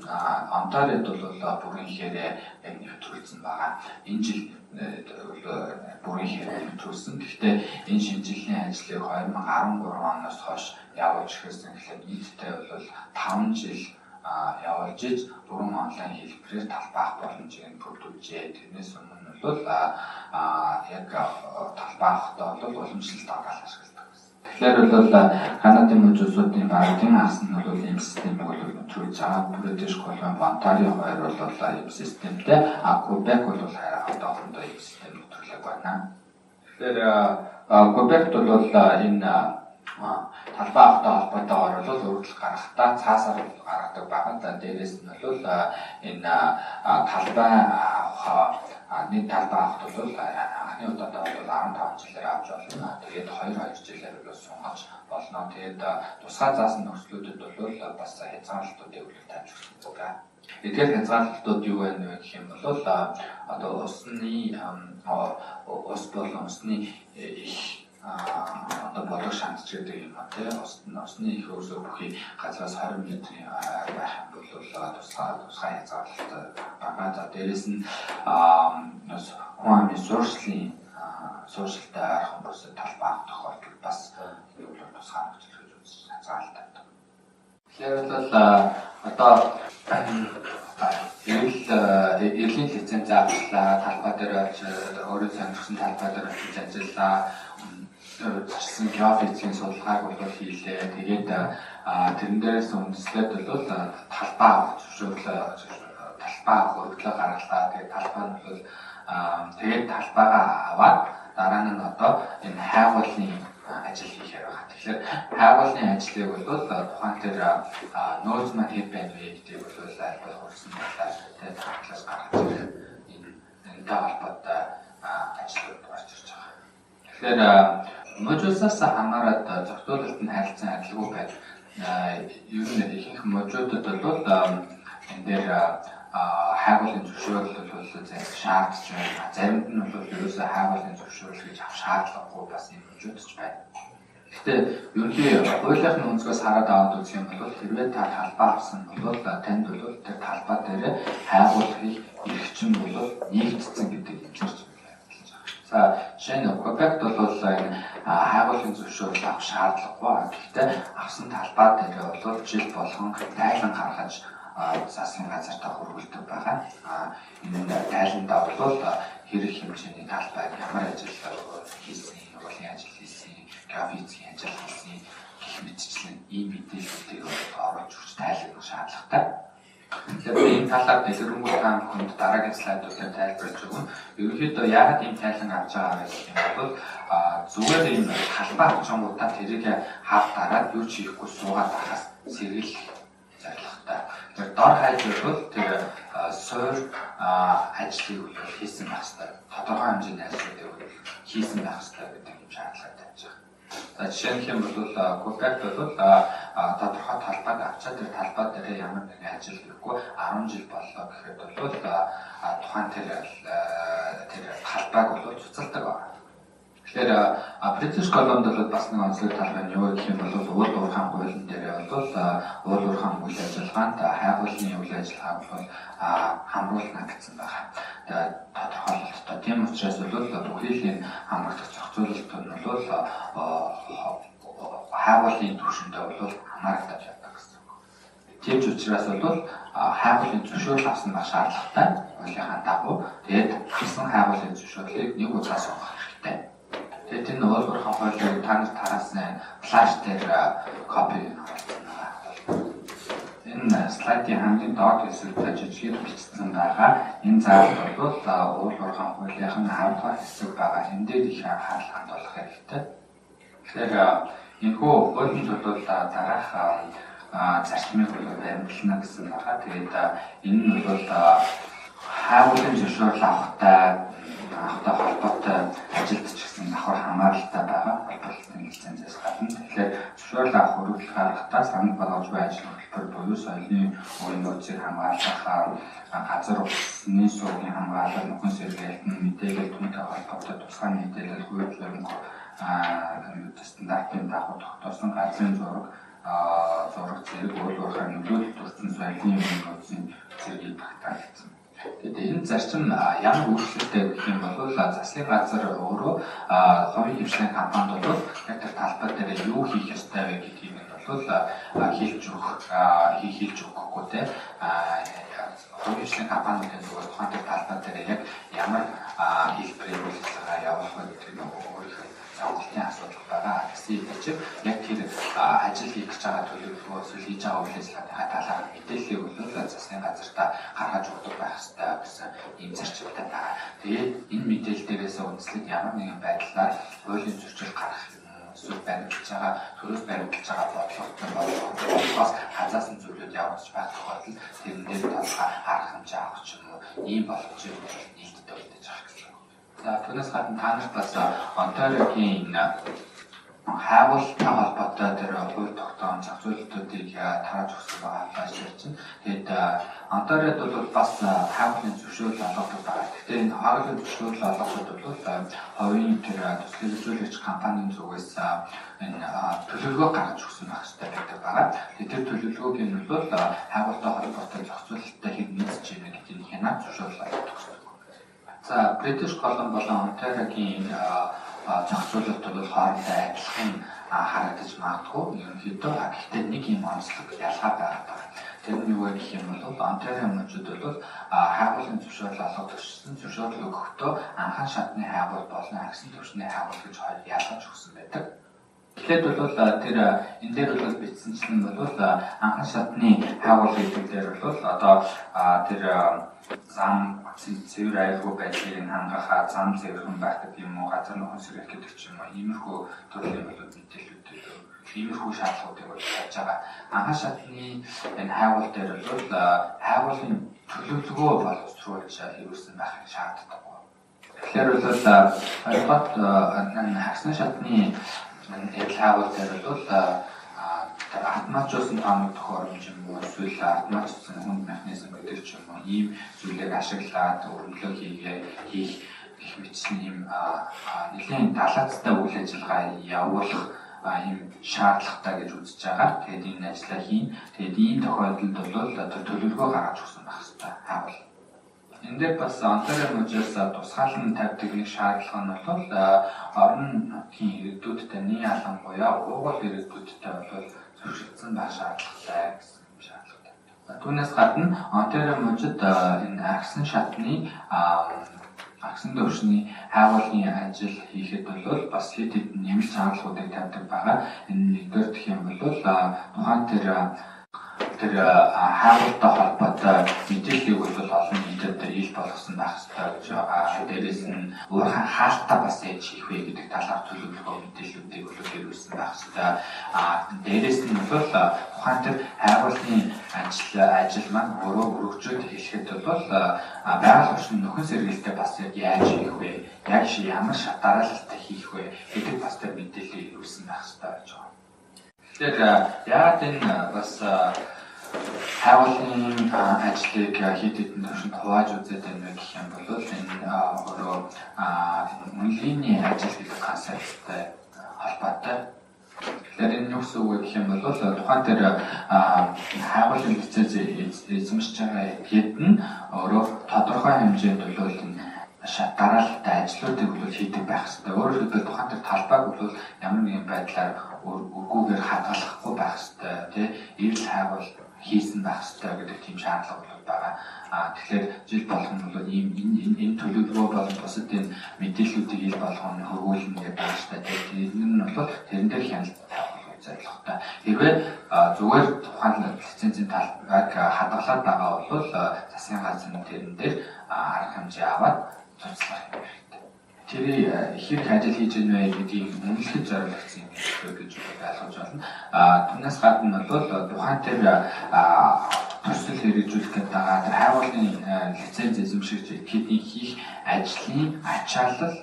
Speaker 1: Онтариод бол бүрэн ихээр яг нэвтрүүлсэн байгаа. Энэ жил бүрэн ихээр нэвтрүүлсэн. Гэхдээ энэ шинэчлэлийн ажлыг 2013 оноос хойш явуулж эхэлсэн. Тэгэхээр нийтдээ бол 5 жил явуулж иж бүрэн онлайн хэлбэрээр талбай авах боломжийг нь бүрдүүлжээ. Тэрнээс өмнө бол яг талбай авахдаа бол уламжлалт аргаар ашигладаг байсан. Тэгэхээр бол Канадын мужи улсуудын баруун хагас нь бол ийм системийг бол нэвтрүүлж байгаа. British Columbia, Ontario хоёр бол ийм системтэй. А Quebec бол одоохондоо ийм систем нэвтрүүлээгүй байна. Тэгэхээр Quebec бол энэ талбай авахтай холбоотойгоор бол өргөдөл гаргахдаа цаасаар гаргадаг байгаа. За, дээрээс нь бол энэ талбай авах, нэг талбай авахд бол анхны удаадаа бол 15 жилээр авч болно. Тэгээд 2 2 жилээр бол сунгаж болно. Тэгээд тусгай заасан нөхцлүүдэд бол бас хязгаарлалтуудыг бол тавьж өгсөн байгаа. Эдгээр хязгаарлалтууд юу вэ гэх юм бол одоо усны ус болон усны их одоо болог шандч гэдэг юм а тий усны их өсөө бүхий газраас 20 метрийн байх юм бол тусгай хязгаарлалт байгаа. За, дээрээс нь хүн амын суурьшилтай ойрхон бусад талбай авах тохиолдолд бас энэ бол тусгай нөхцөл гэж үзэж хязгаарлалт тавьдаг. Тэгэхээр бол одоо эрлийн лиценз авчлаа, талбай дээр олж өөрөө сонирхсан талбай дээр очиж ажиллаа, зочилсан геофизикийн судалгааг бол хийлээ. Тэгээд тэрэн дээрээс үндэслээд бол талбай авах зөвшөөрлөө, талбай авах өргөдлөө гаргалаа. Тэгээд талбай нь бол тэгээд талбайгаа аваад дараа нь одоо энэ хайгуулын ажил хийхээр байгаа. Тэгэхээр хайгуулын ажлыг бол тухайн тэр нөөц маань хэд байна вэ гэдгийг бол аль болох урьдчилан талаар тэгээд талаас гаргаж ирэх энэ энэтэй холбоотой ажлууд орж ирж байгаа. Тэгэхээр муж улсаас хамаарат зохицуулалт нь харилцан адилгүй байна. Ер нь ихэнх мужуудад бол энэ дээр хайгуулын зөвшөөрөл бол шаардж байна. Заримд нь бол ерөөсөө хайгуулын зөвшөөрөл гэж авах шаардлагагүй бас юм мужууд ч байна. Гэхдээ ерөнхий хуулийнхны өнцгөөс хараад аваад үзэх юм бол хэрвээ та талбай авсан бол танд бол тэр талбай дээр хайгуулахыг эрх чинь бол нэгдсэн гэдэг юм зарчим явуулж байгаа. За, жишээ нь Quebec бол энэ хайгуулын зөвшөөрөл авах шаардлагагүй. Гэхдээ авсан талбай дээр бол жил болгон тайлан гаргаж засгийн газартаа хүргэлдэг байгаа. Энэ тайландаа бол хэрэг хэмжээний талбайг ямар ажил хийсэн, уулын ажил хийсэн, геофизикийн ажил хийсэн гэх мэтчлэн ийм мэдээллүүдийг оруулж өгч тайлбарлах шаардлагатай. Тэгэхээр би энэ талаар дэлгэрэнгүй та бүхэнд дараагийн слайдуудаар тайлбарлаж өгнө. Ерөнхийдөө яагаад ийм тайлан авч байгаа вэ гэх юм бол зүгээр ийм талбай авчингуудаа тэрийг хав дараад юу ч хийхгүй суугаад байхаас сэргийлэх зорилготой. Тэр дор хаяж бол тэр суур ажлыг бол хийсэн байх хэрэгтэй. Тодорхой хэмжээний ажлуудыг бол хийсэн байх хэрэгтэй гэдэг юм шаардлага тавьж байгаа. За, жишээ нь юм бол Quebec бол тодорхой талбайг авчаад тэр талбай дээр ямар нэгэн ажил хийхгүй 10 жил боллоо гэхэд бол тухайн тэр талбайг бол цуцалдаг байна. Тэгэхээр British Columbia бол бас нэг онцлог тал байна. Юу гэх юм бол уул уурхайн хуулийн дээр бол уул уурхайн үйл ажиллагаанд хайгуулын үйл ажиллагааг бол хамруулна гэсэн байна. Тодорхойлолттой. Тийм учраас бол бүхий л энэ хамрагдах зохицуулалт нь бол хайгуулын түвшиндээ бол хамаарагдаж явдаг гэсэн үг. Тийм ч учраас бол хайгуулын зөвшөөрөл авсан байх шаардлагатай хуулийнхаа дагуу. Тэгээд авсан хайгуулын зөвшөөрлийг нэг удаа сугах хэрэгтэй. Тэгээд энэ уул уурхайн хуулийг та нар тараасан flash дээр copy оруулсан байгаа. Энэ слайдын хамгийн доод хэсэгт жижигээр бичсэн байгаа. Энэ заавал бол уул уурхайн хуулийн 10 дугаар хэсэг байгаа. Энэ дээр их анхаарал хандуулах хэрэгтэй. Тэгэхээр энэхүү хуулинд бол дараах зарчмыг бол баримтлана гэсэн байгаа. Тэгээд энэ нь бол хайгуулын зөвшөөрөл авахтай холбоотой ажилд ч гэсэн давхар хамааралтай байгаа холбоолтын лицензээс гадна. Тэгэхээр зөвшөөрөл авах өргөдөл гаргахдаа санал болгож буй ажил хөтөлбөр буюу соёлын уян нөөцийг хамгаалах, газар усны суугийн хамгаалал, нөхөн сэргээлт, мэдээлэл, түүнтэй холбоотой тусгай мэдээлэл, хууль журам стандартын дагуу тогтоосон газрын зураг, зураг зэрэг уул уурхай нөлөөлөлт төрсэн соёлын уян нөөцийн зэргийг багтаагдсан. Тэгээд энэ зарчим ямар үйлчлэлтэй гэх юм бол засгийн газар өөрөө хувийн хвшлийн компанид бол яг тэр талбай дээр юу хийх ёстой вэ гэдгийг нь бол хэлж өгөх, хэлж өгөхгүй те, хувийн хвшлийн компаниудын зүгээс тухайн тэр талбай дээр яг ямар хэлбэрээр үйл ажиллагаа явуулах вэ гэдэг нь өөрийнх нь сонголтын асуудал байгаа. Гэсэн хэдий яг тэр ажил хийх гэж байгаа төлөвлөгөө эсвэл хийж байгаа үйл ажиллагааны талаар мэдээллийг бол засгийн газартаа гаргаж өгдөг байх ёстой гэсэн ийм зарчимтай байгаа. Тэгээд энэ мэдээлэл дээрээс үндэслээд ямар нэгэн байдлаар хуулийн зөрчил гарах юм уу, эсвэл баримталж байгаа, төрөөс баримталж байгаа бодлоготой бодлогоос хазаасан зүйлүүд явагдаж байх тохиолдолд тэрэн дээр тодорхой арга хэмжээ авах ч юм уу, ийм боломжийг нийтэд үлдээж байгаа гэсэн. За, түүнээс гадна та нарт бас Онтариогийн хайгуултай холбоотой тэр хууль тогтоом зохицуултуудыг тарааж өгсөн байгаа flash чинь. Тэгээд Онтариод бол бас хайгуулын зөвшөөрөл олгодог байгаа. Гэхдээ энэ хайгуулын зөвшөөрөл олгоход бол хувийн тэр төслөглөжүүлэгч компанийн зүгээс энэ төлөвлөгөө гаргаж өгсөн байх хэрэгтэй байдаг байгаа. Тэгээд тэр төлөвлөгөөг нь бол хайгуултай холбоотой зохицуулалттай хэд нийцэж байна гэдгийг хянаад зөвшөөрөл олгодог гэсэн. За, British Columbia болон Онтариогийн зохицуулалт бол хоорондоо адилхан харагдаж магадгүй ерөнхийдөө. Гэхдээ нэг юм онцлог ялгаа байгаа даа. Тэр нь юу вэ гэх юм бол Онтарио мужид бол хайгуулын зөвшөөрөл олгогдсон зөвшөөрөл өгөхдөө анхан шатны хайгуул болон агсан түвшний хайгуул гэж хоёр ялгаж өгсөн байдаг. Эхлээд бол тэр энэ дээр бол бичсэнчлэн бол анхан шатны хайгуул гэдэг дээр бол одоо тэр зам цэвэр аюулгүй байдлыг нь хангах, зам цэвэрхэн байх гэдэг юм уу, газар нөхөн сэргээх гэдэг ч юм уу, иймэрхүү төрлийн бол мэдээллүүдийг, иймэрхүү шаардлагуудыг бол тавьж байгаа. Анхан шатны энэ хайгуул дээр бол хайгуулын төлөвлөгөө боловсруулж хэрэгжүүлсэн байхыг шаарддаг. Тэгэхээр бол хоёрдугаар хагасны шатны эдэл хайгуул дээр бол тэр автоматжуулсан тооног төхөөрөмж юм уу, эсвэл автоматжуулсан хүнд механизм гэдэг ч юм уу, ийм зүйлийг ашиглаад өрнөлөө хийх гэх мэтчилэн ийм нэлээн далаацтай үйл ажиллагаа явуулах ийм шаардлагатай гэж үзэж байгаа. Тэгээд энэ ажлаа хийн. Тэгээд ийм тохиолдолд бол тэр төлөвлөгөө гаргаж өгсөн байх хэрэгтэй хайгуул. Энэ дээр бас Онтарио мужаас тусгаалan тавьдаг нэг шаардлага нь бол орон нутгийн иргэдүүдтэй, нэг ялангуяа уугуул иргэдүүдтэй бол зөвшөөрсөн байх шаардлагатай гэсэн юм шаардлагатай. Түүнээс гадна Онтарио мужид энэ агсан шатны агсан төвшний хайгуулын ажил хийхэд бол бас хэд хэдэн нэмэлт шаардлагуудыг тавьдаг байгаа. Энэ нэгдүгээр гэх юм бол тухайн тэр Тэр хайгуултай холбоотой мэдээллийг бол олон нийтэд ил болгосон байх ёстой гэж байгаа. Дээрээс нь уурхайн хаалтаа бас яаж хийх вэ гэдэг талаар төлөвлөгөө мэдээллүүдийг бол хэрэглэсэн байх ёстой. Дээрээс нь бол тухайн тэр хайгуулын ажил маань өөрөө өргөжөөд эхлэхэд бол байгаль орчин нөхөн сэргийлэлтэй бас яг яаж хийх вэ? Яг ямар шат дараалалтай хийх вэ гэдэг бас тэр мэдээллийг ирүүлсэн байх ёстой гэж байгаа. Тэгэхээр яагаад энэ бас хайгуулын ажлыг хэд хэдэн төвшөнд хувааж үзээд байна вэ гэх юм бол энэ өөрөө үнэлгээний ажил гэдэг концепттай холбоотой. Тэгэхээр энэ юу гэсэн үг вэ гэх юм бол тухайн тэр хайгуулын лиценз эзэмшиж байгаа этгээд нь өөрөө тодорхой хэмжээнд бол энэ шат дараалалтай ажлуудыг бол хийдэг байх хэрэгтэй. Өөрөөр хэлбэл тухайн тэр талбайг бол ямар нэгэн байдлаар өргүүгээр хадгалахгүй байх хэрэгтэй, тий? Эрэл хайгуул хийсэн байх хэрэгтэй гэдэг тийм шаардлага бол байгаа. Тэгэхээр жил болгон бол ийм энэ төлөвлөгөө болон бусад энэ мэдээллүүдийг ил болгон хөргүүлнэ гэдэг байгаа шүү дээ. Тэр нь бол тэрэн дээр хяналт тавих зорилготой. Хэрвээ зүгээр тухайн лицензийн талбайг хадгалаад байгаа бол засгийн газар нь тэрэн дээр арга хэмжээ аваад цуцлах юм хэрэгтэй. Тэр хэрэг ажил хийж байна вэ гэдгийг үнэлэхэд зориулагдсан юм гэж ойлгож байна. Түүнээс гадна бол тухайн тэр төсөл хэрэгжүүлэх гэдэг байгаа тэр хайгуулын лиценз эзэмшигч этгээдийн хийх ажлын ачаалал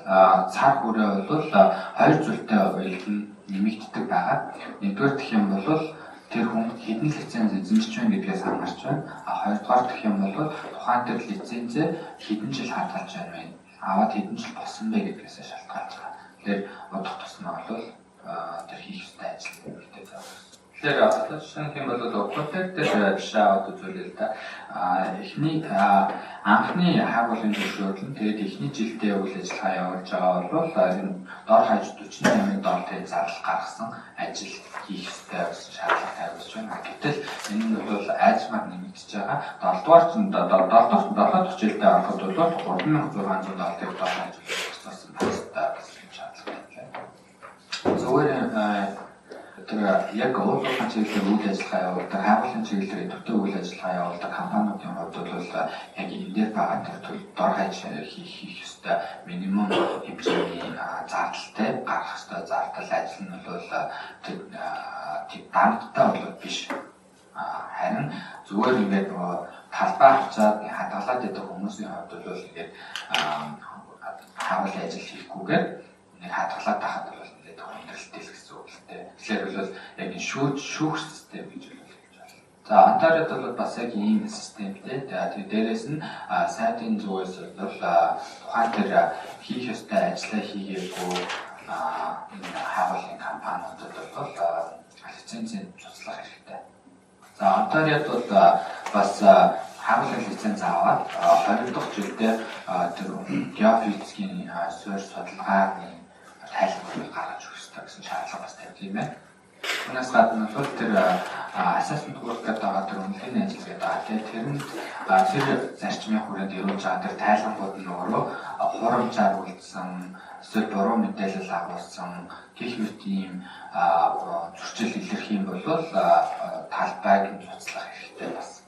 Speaker 1: цар хүрээ бол хоёр зүйлтэй уялдан нэмэгддэг байгаа. Нэгдүгээр гэх юм бол тэр хүн хэдэн лиценз эзэмшиж байна гэдгээс хамаарч байна. Хоёрдугаар гэх юм бол тухайн тэр лицензээ хэдэн жил хадгалж байна вэ? Аваад хэдэн жил болсон бэ гэдгээс шалтгаалж байгаа. Тэгэхээр удах тусмаа бол тэр хийх ёстой ажил нэмэгдээд байгаа. Тэгэхээр одоо жишээ нь юм бол Укутер дээр жишээ аваад үзүүлээ л да. Эхний анхны хайгуулын зөвшөөрөл нь тэгээд эхний жилдээ үйл ажиллагаа явуулж байгаа бол энэ дор хаяж 48 долларын зардал гаргасан ажил хийх ёстой гэсэн шаардлага тавьж байна. Гэтэл энэ нь бол айжмаар нэмэгдэж байгаа. 7 дугаар 7 дахь жилдээ ороход бол 3600 долларын дор хаяж зохицуулсан байх ёстой гэсэн шаардлага тавьлаа. Зүгээр тэр яг уулын чиглэлээр үйл ажиллагаа явуулдаг, хайгуулын чиглэлээр идэвхтэй үйл ажиллагаа явуулдаг компаниудын хувьд бол яг энэ дээр байгаа тэр дор хаяж хийх ёстой минимум хэмжээний зардалтай гаргах ёстой зардал ажил нь бол тэр дарамттай бол биш. Харин зүгээр ингээд нөгөө талбай авчаад хадгалаад байдаг хүмүүсийн хувьд бол ингээд хайгуулын ажил хийхгүйгээр нэг хадгалаад байхад бол нэлээд хүндрэлтэй л гэсэн үг л дээ. Тэгэхээр бол яг энэ шүүх систем гэж хэлж байна. За Онтариод бол бас яг ийм системтэй. Тэгээд дээрээс нь сайдын зүгээс бол тухайн тэр хийх ёстой ажлаа хийгээгүй энэ хайгуулын компаниудад бол лицензийн цуцлах хэрэгтэй. За Онтариод бол бас хайгуулын лиценз аваад 20 дахь жилдээ тэр геофизикийн суурь судалгааны тайлбар гаргаж өгөх ёстой гэсэн шаардлага бас тавьдаг юм байна. Түүнээс гадна бол тэр assessment work гэдэг байгаа тэр үнэлгээний ажил гэдэг байгаа. Тэр нь тэр зарчмын хүрээнд ирүүлж байгаа тэр тайлангууд нь өөрөө хурамжаар үлдсэн, эсвэл буруу мэдээлэл агуулсан гэх мэт ийм зөрчил илэрх юм бол талбайг нь цуцлах хэрэгтэй бас.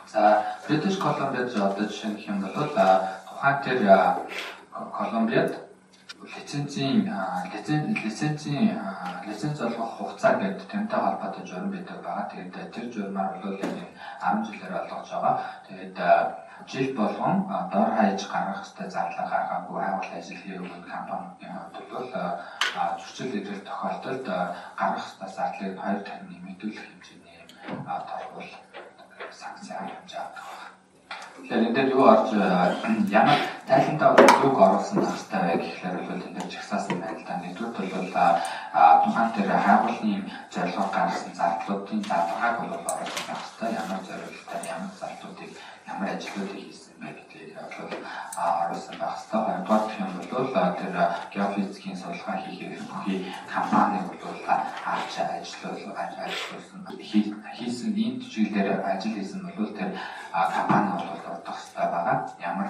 Speaker 1: За British Columbia-д одоо жишээ нь гэх юм бол тухайн тэр Колумбиад лицензийн лиценз олгох хугацаа гэдэг тэрнтэй холбоотой журам байдаг байгаа. Тэгээд тэр журмаар бол энэ 10 жилээр олгож байгаа. Тэгээд жил болгон дор хаяж гаргах ёстой зарлага гаргаагүй хайгуулын ажил хийгээгүй компаниудын хувьд бол зөрчил ирэх тохиолдолд гаргах ёстой зардлыг 2 дахин нэмэгдүүлэх хэмжээний торгуул санкц хэмжээ авдаг байна. Тэгэхээр энэ дээр юу орж ямар тайлантаа юуг оруулсан байх хэрэгтэй вэ гэхлээр бол энэ дээр жагсаасан байна л да. Нэгдүгээр бол тухайн тэр хайгуулын зорилгоор гаргасан зардлуудын задаргааг бол оруулсан байх хэрэгтэй. Ямар зорилгоор ямар зардлуудыг ямар ажлуудыг хийсэн бэ гэдгийг бол оруулсан байх хэрэгтэй. Хоёрдугаар гэх юм бол тэр геофизикийн судалгаа хийх бүхий компаниг бол авч ажиллуулсан хийсэн энэ чиглэлээр ажил хийсэн бол тэр компани бол удах хэрэгтэй байгаа. байгаа. Ямар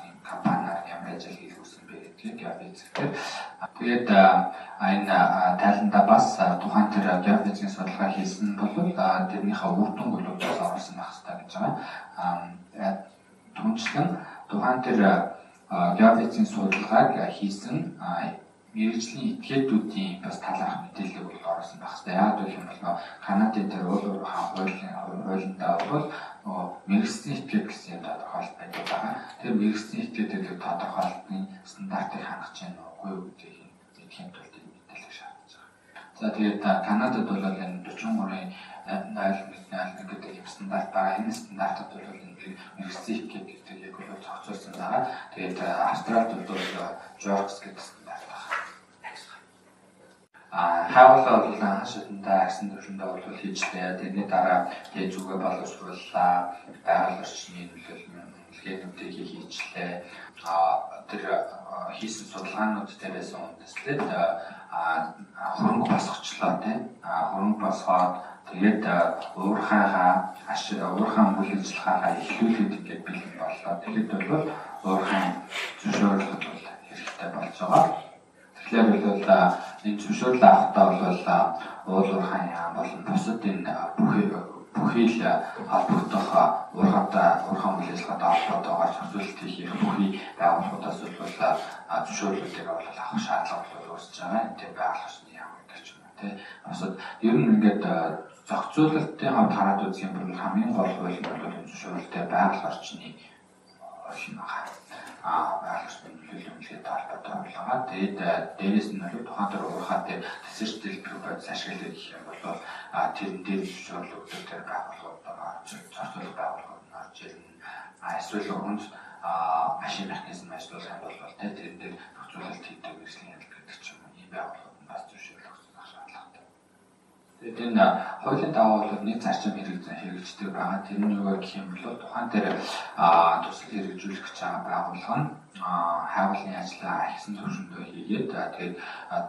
Speaker 1: ийм компаниар ямар ажил хийлгүүлсэн бэ гэдгийг геофизикээр. Тэгээд энэ тайландаа бас тухайн тэр геофизикийн судалгаа хийсэн бол тэрнийхээ үр дүнг бол бас оруулсан байх хэрэгтэй гэж байгаа. Түнчлэн тухайн тэр геофизикийн судалгааг хийсэн мэргэжлийн этгээдүүдийн бас талаарх мэдээллийг бол оруулсан байх хэрэгтэй. Яагаад гэх юм бол Канадын тэр уул уурхайн хуулиндаа бол нөгөө мэргэжлийн этгээд гэсэн юм тодорхойлолт байдаг байгаа. Тэр мэргэжлийн этгээд гэдэг тодорхойлолтын стандартыг хангаж байна уугүй юу гэдгийг мэдэхийн тулд энэ мэдээллийг шаардж байгаа. За тэгээд Канадад бол энэ 43.01.01 гэдэг юм стандарт байгаа. Энэ стандартад бол энэ мэргэжлийн этгээд гэдэг яг бол зохицуулсан байгаа. Тэгээд Австралид бол JORC гэдэг стандарт байна. Хайгуулаа бол анхан шатандаа агсан төвшөндөө бол хийжлээ. Тэрний дараа тэгээ зүгээ боловсрууллаа. Байгаль орчны нөлөөлөл үнэлгээнүүдийг хийжлээ. Тэр хийсэн судалгаанууд дээрээс үндэслээд хөрөнгө босгочлоо тий. Хөрөнгө босгоод тэгээд уурхайгаа уурхайн үйл ажиллагаагаа эхлүүлээд ингээд бэлэн боллоо. Тэгэхэд бол уурхайн зөвшөөрлөл бол хэрэгтэй болж байгаа. Тэгэхээр бол энэ зөвшөөрөл авахдаа бол уул уурхайн яам болон бусад энэ бүхий л холбогдох уурхайтай уурхайн үйл ажиллагаатай холбоотойгоор зохицуулалт хийх бүхий байгууллагуудаас бол зөвшөөрлүүдийг бол авах шаардлага бол үүсэж байгаа. Энэ тийм байгаль орчны яам гэдэг ч юм уу тий. Бусад ер нь ингээд зохицуулалтын хувьд хараад үзэх юм бол хамгийн гол хууль нь бол энэ зөвшөөрөлтэй байгаль орчны хууль нь байна. Байгаль орчны нөлөөллийн үнэлгээтэй холбоотой байгаа. Тэгээд дээрээс нь бол тухайн тэр уурхай дээр тэсэрч дэлбэр бодис ашиглах гэх юм бол тэрэн дээр зөвшөөрөл өгдөг тэр байгууллагууд байгаа. Зохицуулах байгууллагууд нь орж ирнэ. Эсвэл хүнд машин механизм ажиллуулах юм бол тэрэн дээр зохицуулалт хийдэг мэргэжлийн хяналт гэдэг ч юм уу ийм байгууллагууд нь бас зөвшөөрөл өгсөн байх шаардлагатай. Тэгээд энэ хуулийн дагуу бол нэг зарчим хэрэгждэг байгаа. Тэр нь юу гэх юм бол тухайн тэр төсөл хэрэгжүүлэх гэж байгаа байгууллага нь хайгуулын ажлаа ахисан төвшөндөө хийгээд тэгээд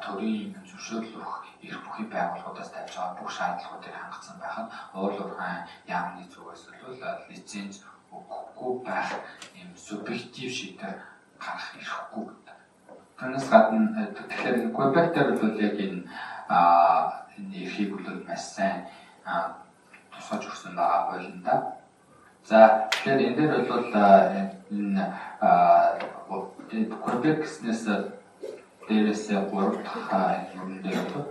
Speaker 1: төрийн зөвшөөрөл өгөх эрх бүхий байгууллагуудаас тавьж байгаа бүх шаардлагуудыг хангацсан байхад уул уурхайн яамны зүгээс бол лиценз өгөхгүй байх юм субъектив шийдвэр гаргах эрхгүй гэдэг. Түүнээс гадна тэгэхээр Квебек дээр бол яг энэ энэ эрхийг бол маш сайн тусгаж өгсөн байгаа хуулиндаа. За тэгэхээр энэ дээр бол энэ Квебек гэснээс дээрээс 3 дахь юм дээр бол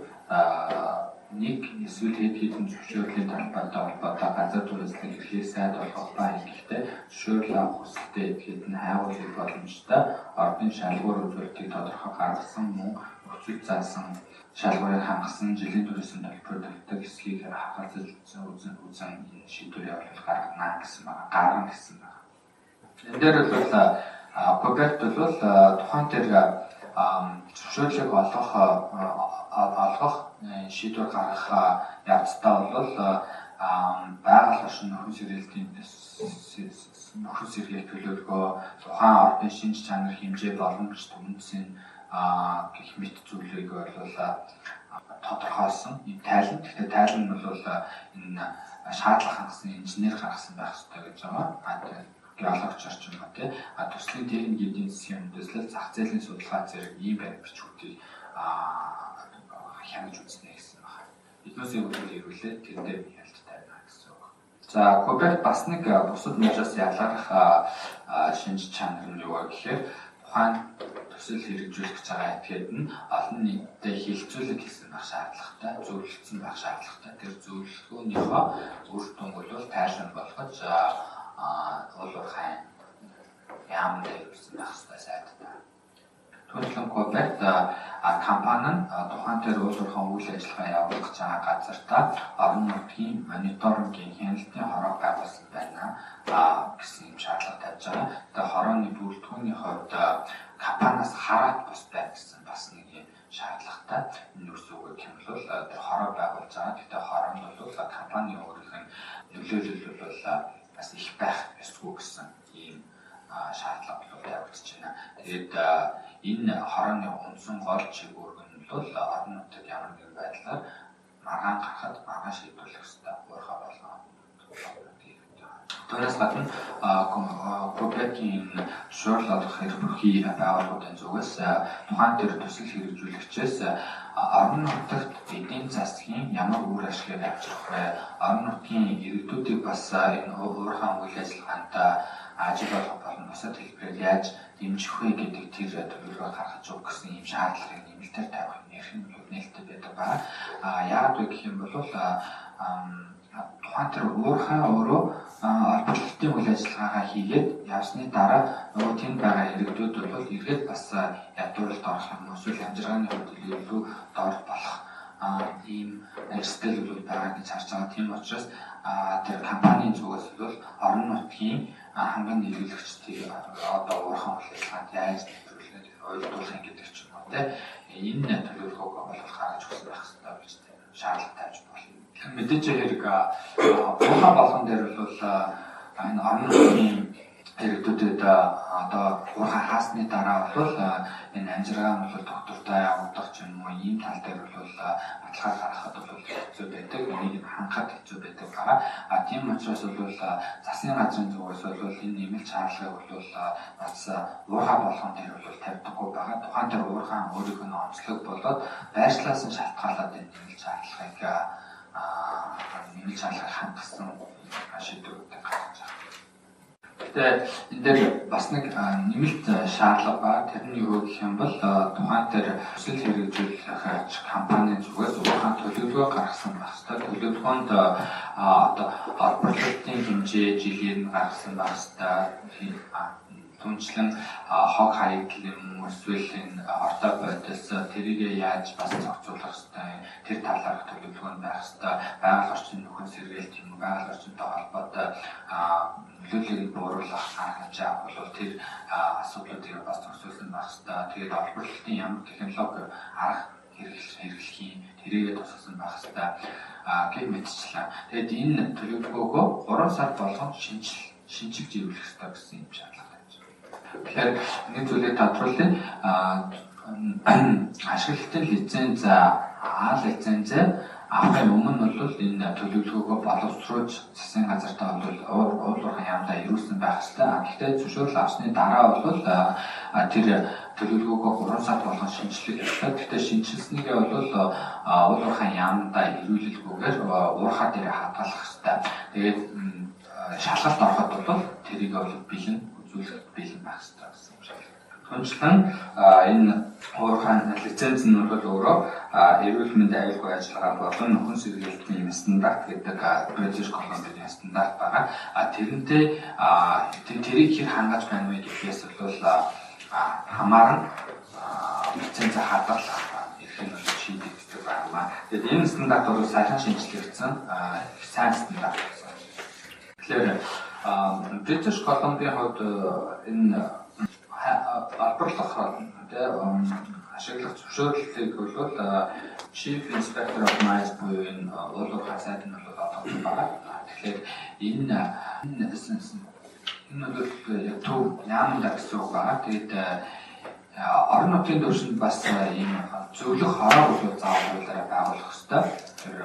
Speaker 1: нэг эсвэл хэд хэдэн зөвшөөрлийн талбайтай холбоотой газар түрээслэх эрхийг сайд болгох ба ингэхдээ зөвшөөрөл авах хүсэлтэй этгээд нь хайгуулах боломжтой ордын шалгуур үзүүлэлтийг тодорхой гаргасан мөн нөхцөл заасан шалгуурыг хангасан жилийн түрээсийн төлбөр төлдөг хэсгийг хагацаж үзэн энэ шийдвэр явуулах гаргана гэсэн байгаа. Гаргана гэсэн байна. Энэ дээр бол Квебект бол тухайн тэр зөвшөөрлийг олгох шийдвэр гаргах явцдаа бол байгаль орчин нөхөн сэргийлтийн нөхөн сэргээх төлөөлгөө тухайн ордын шинж чанар хэмжээ боломж түнсийн гэх мэт зүйлийг бол тодорхойлсон ийм тайлан. Гэхдээ тайлан нь бол энэ шаардлага хангасан инженер гаргасан байх ёстой гэж байгаа. Геологч орчин ба тий. Төслийн техник эдийн засгийн үндэслэл зах зээлийн судалгаа зэрэг ийм баримт бичгүүдийг хянаж үзнэ гэсэн байна. Эднүсийг бол ирүүлээд тэрэн дээр хяналт тавина гэсэн үг. За Квебек бас нэг бусад мужаас ялгарх шинж чанар нь юу вэ гэхээр тухайн төсөл хэрэгжүүлэх гэж байгаа этгээд нь олон нийтэд хилцүүлэг хийсэн байх шаардлагатай, зөвлөлдсөн байх шаардлагатай. Тэр зөвлөлгөөнийхөө үр дүнг бол тайлан болгож уул уурхайн яамд ирүүлсэн байх ёстой сайдтай. Түүнчлэн Квебект компани нь тухайн тэр уул уурхайн үйл ажиллагаа явуулах гэж байгаа газартаа орон нутгийн мониторингийн хяналтын хороо байгуулсан байна гэсэн юм шаардлага тавьж байгаа. Тэгээ хорооны бүрэлдэхүүний хувьд компаниас хараат бус байна гэсэн бас нэг юм шаардлагатай. Энэ үс үг гэх юм бол тэр хороо байгуулж байгаа. Гэхдээ хороонд бол компани өөрийнх нь нөлөөлөл бол бас их байх ёсгүй гэсэн ийм шаардлага бол явагдаж байна. Тэгээд энэ хорооны үндсэн гол чиг үүрэг нь бол орон нутагт ямар нэгэн байдлаар маргаан гаргахад маргаан шийдвэрлэх ёстой уурхай болгоо. Түүнээс гадна Квебекийн зөвшөөрөл олгох эрх бүрхий байгууллагуудын зүгээс тухайн тэр төсөл хэрэгжүүлэгчээс орон нутагт эдийн засгийн ямар үр ашгийг авчрах вэ? Орон нутгийн иргэдүүдийг бас энэ уурхайн үйл ажиллагаанд ажил олгох болон бусад хэлбэрээр яаж дэмжих вэ гэдэг тэр төлөвлөгөө гаргаж өгөх гэсэн ийм шаардлагыг нэмэлтээр тавих эрх нь нээлттэй байдаг байна. Яагаад вэ гэх юм бол тухайн тэр уурхай өөрөө олборлолтын үйл ажиллагаагаа хийгээд явсны дараа нөгөө тэнд байгаа иргэдүүд бол эргээд бас ядууралд орох юм эсвэл амжиргааны хувьд илүү доор болох ийм эрсдэл бол байгаа гэж харж байгаа. Тийм учраас тэр компанийн зүгээс бол орон нутгийн ханган нийлүүлэгчдийг одоо уурхайн үйл ажиллагаанд яаж нэвтрүүлэх, уялдуулах гэдэг ч юм уу те энэ төлөвлөгөөг бол гаргаж өгсөн байх ёстой гэж шаардлага тавьж болно. Мэдээж хэрэг уурхай болгон дээр бол энэ орон нутгийн иргэдүүдэд одоо уурхай хаасны дараа бол энэ амжиргаа нь бол доктортой явагдах ч юм уу ийм тал дээр бол баталгаа гаргахад бол хэцүү байдаг. Энийг хангахад хэцүү байдаг байгаа. А тийм учраас бол засгийн газрын зүгээс бол энэ нэмэлт шаардлагыг бол бас уурхай болгон дээр бол тавьдаггүй байгаа. Тухайн тэр уурхай өөрийнх нь онцлог болоод байршлаас нь шалтгаалаад энэ нэмэлт шаардлагыг хангасан шийдвэрүүдийг гаргаж байгаа. Гэхдээ энэ дээр бас нэг нэмэлт шаардлага ба тэр нь юу гэх юм бол тухайн тэр төсөл хэрэгжүүлэх компанийн зүгээс уурхайн төлөвлөгөө гаргасан байх ёстой. Төлөвлөгөөнд одоо олборлолтын хэмжээ жилээр нь гаргасан байх ёстой. Түнчлэн хог хаягдал юм уу эсвэл энэ хортой бодис тэрийг яаж бас зохицуулах ёстой, тэр талаарх төлөвлөгөө нь байх ёстой. Байгаль орчин нөхөн сэргийлт юм уу, байгаль орчинтой холбоотой нөлөөллийг бууруулах арга хэмжээ авах бол тэр асуудлуудыг бас зохицуулсан байх ёстой. Тэгээд олборлолтын ямар технологи арга хэрэглэхийн тэрийгэ тусгасан байх ёстой гэх мэтчлэн. Тэгээд энэ төлөвлөгөөгөө 3 сар болгон шинчилж ирүүлэх ёстой гэсэн юм шаардлага. Тэгэхээр нэг зүйлийг тодруулъя. Ашиглалтын лиценз А лиценз авахын өмнө бол энэ төлөвлөгөөгөө боловсруулж засгийн газартаа бол уул уурхайн яамдаа ирүүлсэн байх ёстой. Гэхдээ зөвшөөрөл авсны дараа бол тэр төлөвлөгөөгөө 3 сар болгон шинчлэх ёстой. Гэхдээ шинчилснийгээ бол уул уурхайн яамдаа ирүүлэлгүйгээр уурхай дээр хадгалах ёстой. Тэгээд шалгалт ороход бол тэрийг бол бэлэн үзүүлэх бэлэн байх ёстой гэсэн юм шиг. Түнчлэн энэ уурхайн лиценз нь бол өөрөө эрүүл мэндийн аюулгүй ажиллагаа болон нөхөн сэргийлтийн стандарт гэдэг British Columbia-ийн стандарт байгаа. Тэрнтэй тэрийг хэр хангаж байна вэ гэдгээс бол хамааран лиценз хадгалах эрх нь бол шийдэгддэг байна. Тэгээд энэ стандарт бол сайхан шинжлэгдсэн сайн стандарт болсон. Тэгэхээр British Columbia-ийн хувьд энэ олборлох ашиглах зөвшөөрлийг бол Chief Inspector of Mines буюу энэ уул уурхай сайд нь бол олгосон байгаа. Тэгэхээр энэ бол яг төв яамдаа гэсэн үг байгаа. Тэгээд орон нутгийн түвшинд бас ийм зөвлөх хороог бол заавал хуулиараа байгуулах ёстой. Тэр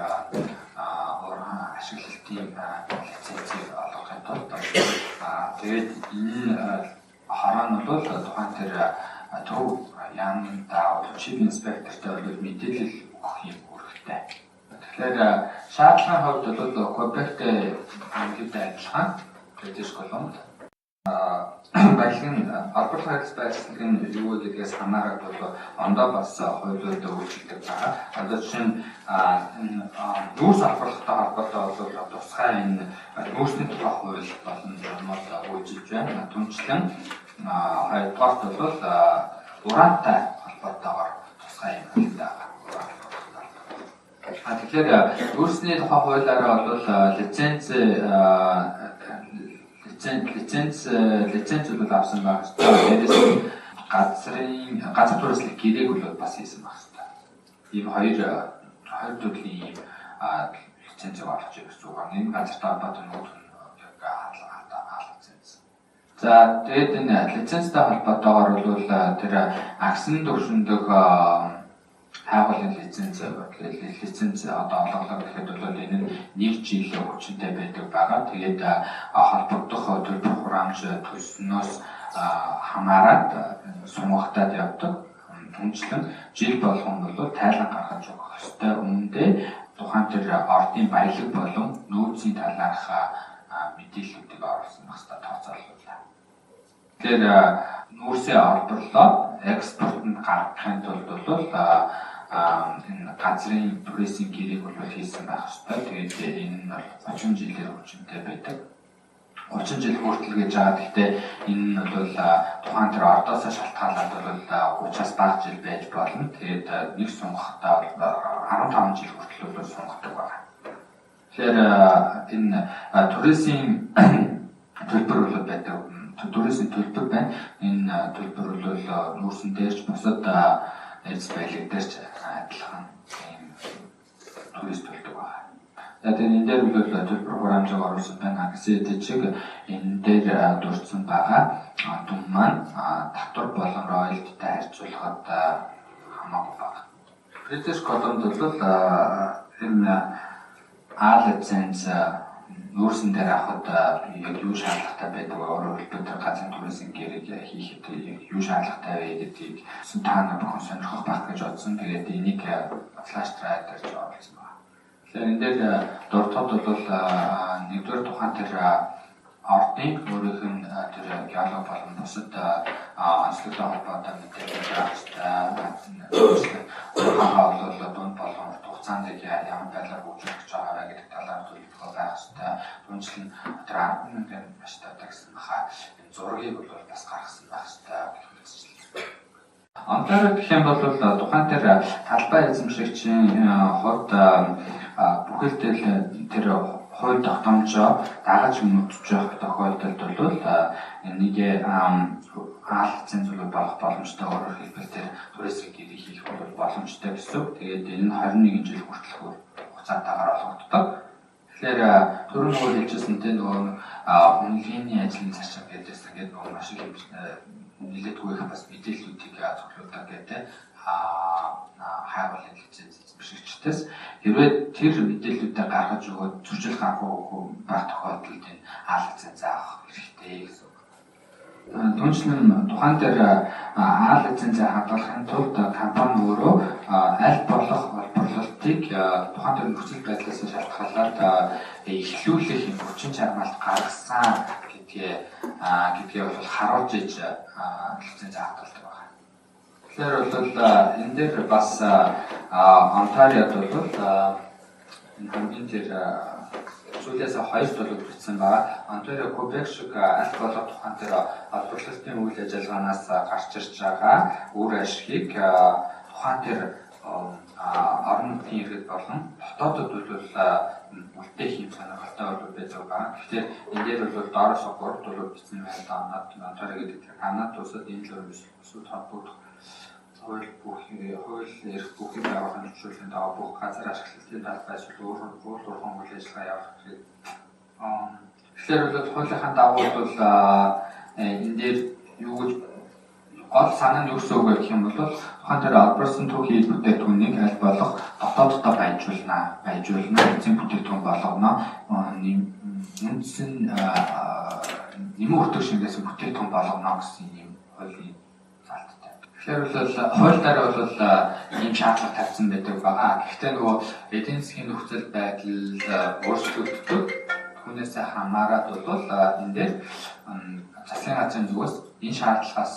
Speaker 1: ашиглалтын лицензийг олгохын тулд тэгээд энэ хороо нь бол тухайн тэр төв яамдаа Chief Inspector-тай бол мэдээлэл өгөх юм үүрэгтэй. Тэгэхээр шаардлагын хувьд бол Квебектэй ерөнхийдөө адилхан British Columbia баялагын олборлох харилцаа байршлыг нь юу гэдгээс хамаарат бол ондоо бас хуулиуд өөрчлөгдөж байгаа. Одоо жишээ нь нүүрс олборлохтой холбоотой бол тусгай энэ нүүрсний тухай хууль болон журмууд үйлчилж байна. Түнчлэн хоёрдугаарт бол ураантай холбоотойгоор тусгай юм хэрэгтэй байгаа. Тэгэхээр нүүрсний тухай хуулиараа бол лиценз лиценз бол авсан байх ёстой. Дээрээс нь газар түрээслэх гэрээг бол бас хийсэн байх ёстой. Ийм хоёр төрлийн ийм лицензийг олж ирэх үг. Нэг газартай холбоотой, нөгөөх нь яг А лиценз. За тэгээд энэ лицензтэй холбоотойгоор бол тэр агсан төвшөндөг Хайгуулын лиценз одоо олголоо гэхэд бол энэ нь нэг жил хүчинтэй байдаг байгаа. Тэгээд холбогдох төлбөр хураамж төлснөөс хамаарат сунгагдаад явдаг. Түнчлэн жил болгон бол тайлан гаргаж өгөх ёстой. Үүндээ тухайн тэр ордын баялаг болон нөөцийн талаарх мэдээллүүдийг оруулсан байх ёстой тооцоолуулаа. Тэгэхээр нүүрсээ олборлоод экспортод гаргахын тулд бол энэ газрын түрээсийн гэрээг бол хийсэн байх ёстой. Тэгээд энэ нь бол 30 жилээр хүчинтэй байдаг. 30 жил хүртэл гэж байгаа. Гэхдээ энэ нь бол тухайн тэр ордоос шалтгаалаад бол 30-аас бага жил байж болно. Тэгээд нэг сунгахдаа бол 15 жил хүртэл бол сунгадаг байна. Тэгэхээр энэ түрээсийн төлбөр бол байдаг. Түрээсийн төлбөр байна. Энэ төлбөр бол нүүрсэн дээрч бусад эз баялаг дээрч адилхан ийм түрээс төлдөг байна. За тэгээд энэ дээр бол төлбөр хураамжийг оруулсан байна. Гэсэн чиг энэ дээр дурдсан байгаа дүн маань татвар болон роялтитай харьцуулахад хамаагүй бага. British Columbia бол энэ А лиценз нүүрсэн дээр авахад яг юу шаардлагатай байдаг вэ? Өөрөөр хэлбэл тэр газрын түрээсийн гэрээг хийхэд яг юу шаардлагатай вэ гэдгийг та нар бүхэн сонирхох байх гэж бодсон. Тэгээд энийг flash drive дээр ч оруулсан байна. Тэгэхээр энэ дээр дурдхад бол нэгдүгээр тухайн тэр ордын өөрийнх нь тэр геолог болон бусад онцлогтой холбоотой мэдээлэл байх ёстой. Ухаанаа бол дунд болон урт хугацаанд ямар байдлаар хөгжүүлэх гэж байгаа вэ гэдэг талаар төлөвлөгөө байх ёстой. Түнчлэн тэр 10,000 маш тагсан баха энэ зургийг бол бас гаргасан байх ёстой гэх мэтчлэн. Онтарио гэх юм бол тухайн тэр талбай эзэмшигчийн хувьд бүхэлдээ тэр хууль тогтоомжоо дагаж мөрдөж явах тохиолдолд бол энийг А лиценз бол болох боломжтой. Өөрөөр хэлбэл тэр түрээсийн гэрээ хийх бол боломжтой гэсэн үг. Тэгээд энэ нь 21 жил хүртэлх хугацаатаагаар олгогддог. Тэгэхээр түрүү нөгөө хэлжсэн те нөгөө үнэлгээний ажлын зарчим гэдээсэн гэдэг нөгөө маш их нэлээдгүй их бас мэдээллүүдийг цуглуулдаг гэдэг хайгуулын лиценз эзэмшигчдээс хэрвээ тэр мэдээллүүдээ гаргаж өгөөд зөрчил гаргаагүй байх тохиолдолд энэ А лиценз авах хэрэгтэй гэсэн үг. Түнчлэн тухайн дээр А лицензээ хадгалахын тулд компани өөрөө аль болох олборлолтыг тухайн тэр нөхцөл байдлаас шалтгаалаад эхлүүлэх юм хүчин чармаалт гаргасан гэдгээ бол харуулж иж лиценз хадгалдаг байна. Тэгэхээр бол энэ дээр бас Онтариод бол энэ хамгийн тэр сүүлээс хоёрт бол бичсэн байгаа. Онтарио, Квебек шиг аль болох тухайн тэр олборлолтын үйл ажиллагаанаас гарч ирж байгаа үр ашигыг тухайн тэр орон нутгийн иргэд болон дотоодод бол үлдээх юм сонирхолтой бол байдаг байгаа. Гэхдээ энэ дээр бол доороос 3 бол бичсэн байна. Онтарио гэдэг тэр Канада улсад энэ л бусад холбогдох хууль эрх бүхий байгууллагын зөвшөөрлийн дагуу бүх газар ашиглалтын талбай эсвэл өөр уул уурхайн үйл ажиллагаа явуулах хэрэгтэй. Тэгэхээр бол хуулийнхаа дагуу бол энэ дээр юу гэж гол санаа нь юу гэсэн үг вэ гэх юм бол тухайн тэр олборлосон түүхийн бүтээгдэхүүнийг аль болох дотооддоо баяжуулна. Эцсийн бүтээгдэхүүн болгоно. Үндсэн нэмэн өртөг шингээсэн бүтээгдэхүүн болгоно гэсэн юм хуулийн залттай. Тэгэхээр бол хууль дээр бол ийм шаардлага тавьсан байдаг байгаа. Гэхдээ нөгөө эдийн засгийн нөхцөл байдал өөрчлөгддөг. Түүнээс хамаарат бол энэ дээр засгийн газрын зүгээс энэ шаардлагаас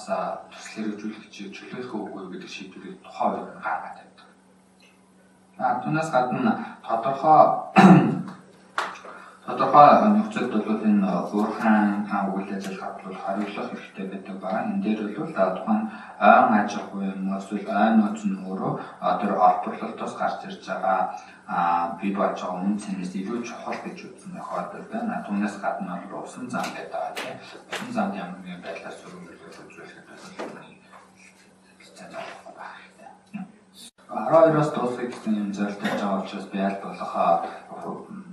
Speaker 1: төсөл хэрэгжүүлэгчийг чөлөөлөх үгүй гэдэг шийдвэрийг тухайн үед нь гаргаад байдаг. Түүнээс гадна тодорхой нөхцөлд бол энэ уурхайн үйл ажиллагааг бол хориглох хэрэгтэй байдаг байгаа. Энэ дээр бол тухайн ойн аж ахуй юм уу эсвэл ой нөөц нь өөрөө тэр олборлолтоос гарч ирж байгаа бий болж байгаа үнэ цэнээс илүү чухал гэж үзсэн тохиолдол байна. Түүнээс гадна бол усан зам гэдэг байгаа тийм. Усан замд ямар нэгэн байдлаар сөрөг үзүүлэхэд бол лиценз олгохгүй байх хэрэгтэй. 12-оос дуусгах гэсэн юм зорилт тавьж байгаа учраас би аль болох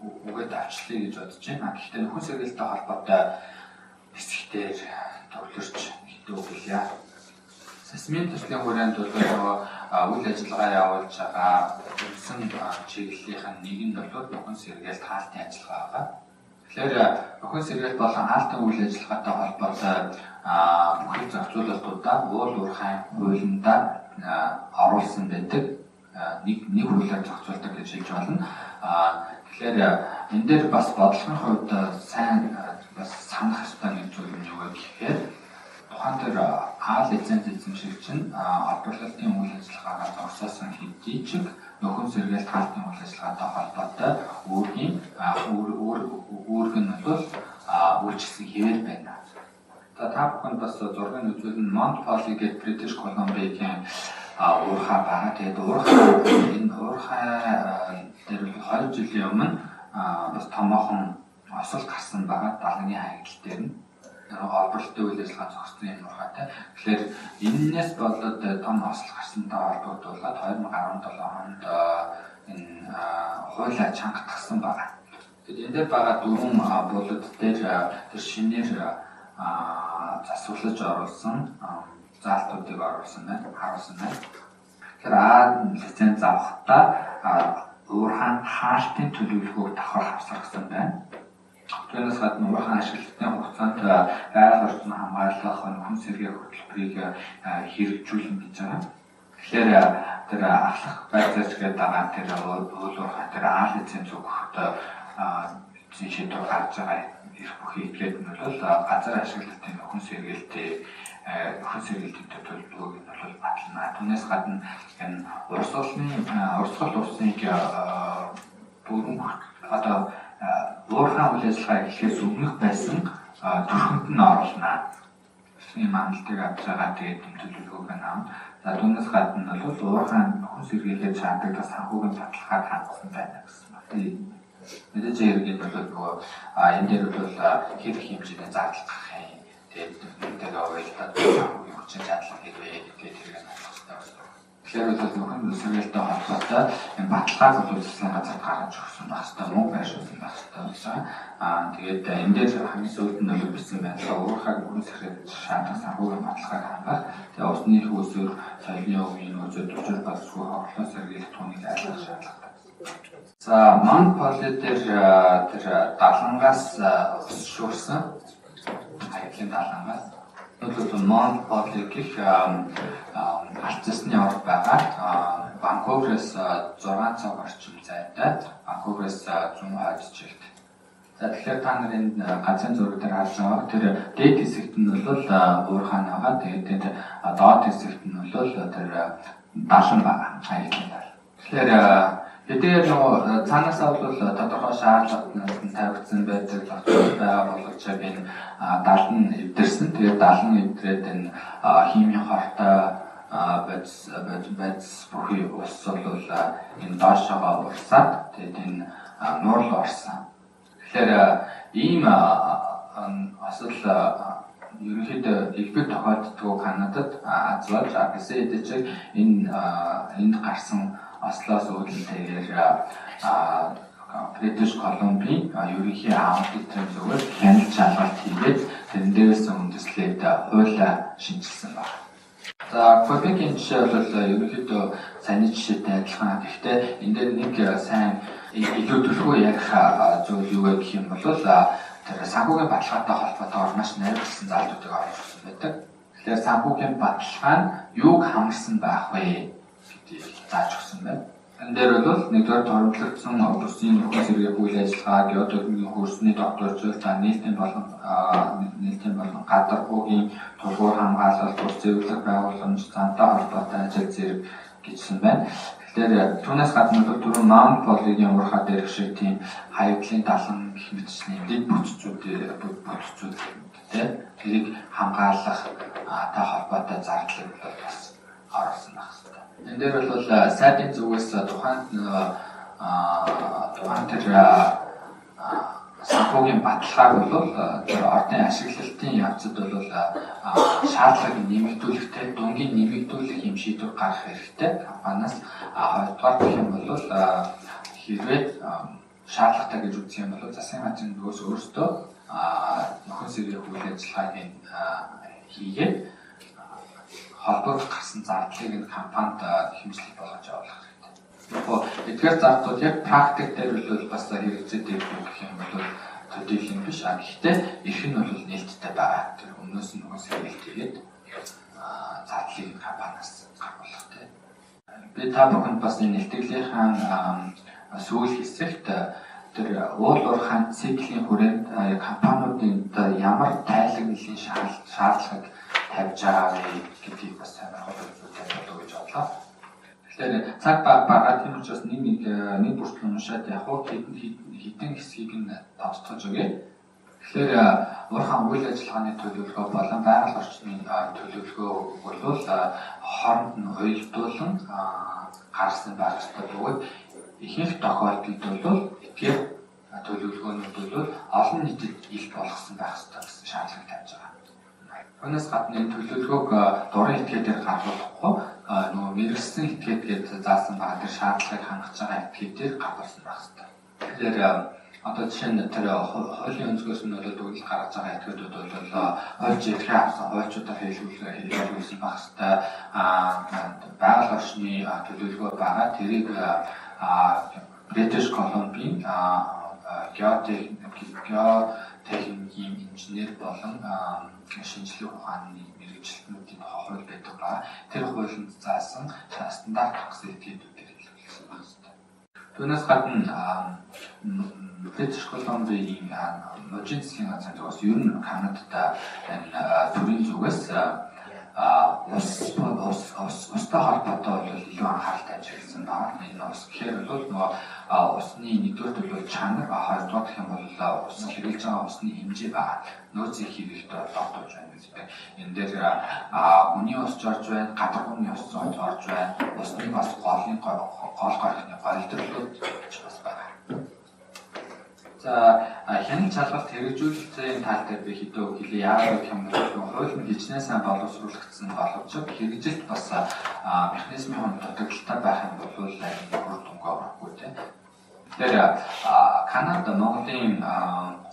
Speaker 1: үгээд авчлаа гэж бодож байна. Гэхдээ нөхөн сэргийлэлтэй холбоотой хэсэгтэр төвлөрч хэдэн үг хэлье. Сейсмийн төслийн хүрээнд бол нөгөө үйл ажиллагаа явуулж байгаа үндсэн чиглэлийнх нь нэг нь бол нөхөн сэргээлт хаалтын ажиллагаа байгаа. Тэгэхээр нөхөн сэргээлт болон хаалтын үйл ажиллагаатай холбоотой бүхий зохицуулалтуудаа уул уурхайн хуулиндаа оруулсан байдаг. Нэг хуулиар зохицуулдаг гэж хэлж болно. Тэгэхээр энэ дээр бас бодлогын хувьд сайн бас санах ёстой нэг зүйл нь юу вэ гэхээр тухайн тэр аал лиценз эзэмшигч нь олборлолтын үйл ажиллагаагаа зогсоосон хэдий ч нөхөн сэргээлт хаалтын үйл ажиллагаатай холбоотой үүргийн үүрэг нь бол үйлчилсэн хэвээр байна. За та бүхэнд бас зургийн үзүүлэн Mount Polley гэдэг British Columbia-гийн уурхай байгаа. Тэгээд уурхай энэ уурхай дээр 2 жилийн өмнө бас томоохон осол гарсан байгаа далангийн хаягдал дээр нь олборлолтын үйл ажиллагаа зогссон юм уурхайтай. Тэгэхээр энэнээс болоод том осол гарсантай холбогдуулаад 2017 онд энэ хуулиа чангатгсан байгаа. Тэгэхээр энэ дээр байгаа дөрвөн булад дээр тэр шинээр засварлаж оруулсан заалтуудыг оруулсан байна, харуулсан байна. Тэгэхээр А лиценз авахдаа уурхайн хаалтын төлөвлөгөөг давхар хавсаргасан байна. Түүнээс гадна уурхайн ашиглалтын хугацаанд байгаль орчин хамгаалах нөхөн сэргээх хөтөлбөрийг хэрэгжүүлнэ гэж байгаа. Тэгэхээр тэр ахлах байцаач гэдэг байгаа тэр уул уурхай тэр А лиценз өгөхөд эцсийн шийдвэр гарч байгаа эрх бүхий этгээд нь бол газар ашиглалтын нөхөн сэргээлтийн төлөвлөгөөг нь бол батална. Түүнээс гадна энэ урсгал усныг бүрэн одоо уурхайн үйл ажиллагаа эхлэхээс өмнөх байсан төрхөнд нь оруулна. Усны мандалтыг авч байгаа тэгээд төлөвлөгөөг нь авна. За түүнээс гадна бол уурхайн нөхөн сэргийлээд шаардлагатай санхүүгийн баталгааг хангасан байна гэсэн байна. Мэдээж хэрэг энэ бол нөгөө энэ дээр бол хэр их хэмжээний зардал гарах юм. Тэгээд үүнтэйгээ уялдаад санхүүгийн хүчин чадал хэрвээ гэдэг тэрийг нь олох хэрэгтэй байна. Тэгэхээр бол нөхөн сэргийлэлтэй холбоотой энэ баталгааг бол засгийн газарт гаргаж өгсөн байх хэрэгтэй, мөнгө байршуулсан байх хэрэгтэй гэсэн. Тэгээд энэ дээр хамгийн сүүлд нь бол бичсэн байна. Уурхайг нөхөн сэргийлэлт шаардах санхүүгийн баталгааг хангах, тэгээд усны хөөсөр, соёлын өвийн нөөцөд учир боловсгүй хохирлоо сэргийлэх түүнийг айлгах шаардлагатай. За Mount Polley дээр тэр далангаас ус шүүрсэн хаягдлын далангаас бол Mount Polley гэх алт цасны орд байгаа. Ванкуверээс 6 цаг орчим зайтай, Ванкуверээс зүүн хойд чигт. За тэгэхээр та нар энэ газрын зураг дээр харж байгаа тэр дээд хэсэгт нь бол уурхай байгаа. Тэгээд доод хэсэгт нь бол тэр далан байгаа. Хаягдлын дал. Тэгэхээр хэдийгээр нөгөө цаанаасаа бол тодорхой шаардлагууд нь тавигдсан байдаг, зохицол байгаа боловч яг энэ дал нь эвдэрсэн. Тэгээд дал нь эвдрээд энэ химийн хортой бодис бүхий ус бол энэ доошоогоо урсаад тэгээд энэ нуурал орсон. Тэгэхээр ийм осол ерөнхийдөө элбэг тохиолддгоо Канадад аз болж гэсэн хэдий ч энэ энд гарсан ослоос үүдэлтэйгээр British Columbia ерөнхий аудиторын зүгээс хяналт шалгалт хийгээд тэрэн дээрээс үндэслээд хуулиа шинэчилсэн байна. За Quebec-ийн жишээ бол ерөнхийдөө саяны жишээтэй адилхан. Гэхдээ энэ дээр нэг сайн илүү төлхөө ярих зүйл юу вэ гэх юм бол тэр санхүүгийн баталгаатай холбоотойгоор маш найруулсан заалтуудыг оруулсан байдаг. Тэгэхээр санхүүгийн баталгаа нь юуг хамарсан байх вэ гэдгийг зааж өгсөн байна. Энэ дээр бол нэгдүгээр торомтлогдсон бүсийн нөхөн сэргээх үйл ажиллагаа, геотермийн хөрсний тогтворжил, за нээлтийн болон гадаргуугийн тулгуур хамгаалалт, ус зэвэрлэх байгууламж, замтай холбоотой ажил зэрэг гэжсэн байна. Тэгэхээр түүнээс гадна бол түрүүн Mount Polley-гийн уурхай дээрх шиг тийм хаягдлын далан гэх мэтчлийн дэд бүтцүүд тийм тэрийг хамгаалах та холбоотой зардлыг бол бас оруулсан байх хэрэгтэй. Энэ дээр бол сайдын зүгээс тухайн тэр санхүүгийн баталгааг бол тэр ордын ашиглалтын явцад бол шаардлагыг нэмэгдүүлэхтэй, дунгийн нэмэгдүүлэх юм шийдвэр гаргах хэрэгтэй. Компаниас хоёрдугаар гэх юм бол хэрвээ шаардлагатай гэж үзэх юм бол засгийн газрын зүгээс өөрсдөө нөхөн сэргээх үйл ажиллагааг хийгээд холбогдох гарсан зардлыг нь компанид хэмжлэг болгож явуулах хэрэгтэй. Яг эдгээр зардлууд яг практик дээр бол бас хэрэгцээтэй гэх юм бол төдийлөн биш. А гэхдээ эрх нь бол нээлттэй байгаа. Тэр өмнөөс нь нөгөө сэргийлт хийгээд зардлыг компаниас гаргуулах тийм. Би та бүхэнд бас энэ илтгэлийнхаа сүүл хэсэгт тэр уул уурхайн циклийн хүрээнд компаниудын ямар тайлагналын шаардлагыг тавьж байгаа вэ гэдгийг бас сонирхолтой үзүүлэх болов гэж бодлоо. Тэгэхээр цаг баг байгаа, тийм учраас нэг бүртэл уншаад яг уу хэдэн хэсгийг нь тодтогч өгье. Тэгэхээр уурхайн үйл ажиллагааны төлөвлөгөө болон байгаль орчны төлөвлөгөө бол хооронд нь уялдуулан гаргасан байх ёстой бөгөөд ихэнх тохиолдолд бол эдгээр төлөвлөгөөнүүд бол олон нийтэд ил болгосон байх ёстой гэсэн шаардлага тавьж байгаа. Түүнээс гадна энэ төлөвлөгөөг дурын этгээдээр гаргуулахгүй нөгөө мэргэшсэн этгээд гэж заасан байгаа тэр шаардлагыг хангаж байгаа этгээдээр гаргуулсан байх ёстой. Тэгэхээр одоо жишээ нь тэр хуулийн өнцгөөс нь бол дүгнэлт гаргаж байгаа этгээдүүд бол хуульч эрхээ авсан хуульчуудаар хэлүүлсэн байх ёстой. Байгаль орчны төлөвлөгөө байгаа. Тэрийг British Columbia-ийн геотехникийн инженер болон шинжлэх ухааны мэргэжилтнүүдийн хууль байдаг ба тэр хуулинд заасан стандарт хангасан этгээдүүдээр хэлүүлсэн байх ёстой. Түүнээс гадна British Columbia-ийн мужийн засгийн газрын зүгээс ер нь Канадад энэ төрийн зүгээс устай холбоотой бол илүү анхаарал тавьж эхэлсэн байна. Энэ ус гэхээр бол нөгөө усны нэгдүгээр бол чанар, хоёрдугаар гэх юм бол ус хэрэглэж байгаа усны хэмжээ байгаа. Нөөцийн хэрэгт тогтоож байна гэж байна. Энэ дээр гүний ус орж байна, гадаргууны ус орж байна. Усны бас голын гол горхины голдрлууд ч бас байгаа. За хяналт шалгалт хэрэгжүүлэлтийн тал дээр би хэдэн үг хэлье. Яагаад гэх юм бол хууль нь хичнээн сайн боловсруулагдсан боловч хэрэгжилт бас механизмын хувьд дутагдaltaй байх юм бол энэ үр дүнгээ орохгүй тийм. Тэгэхээр Канада Монголын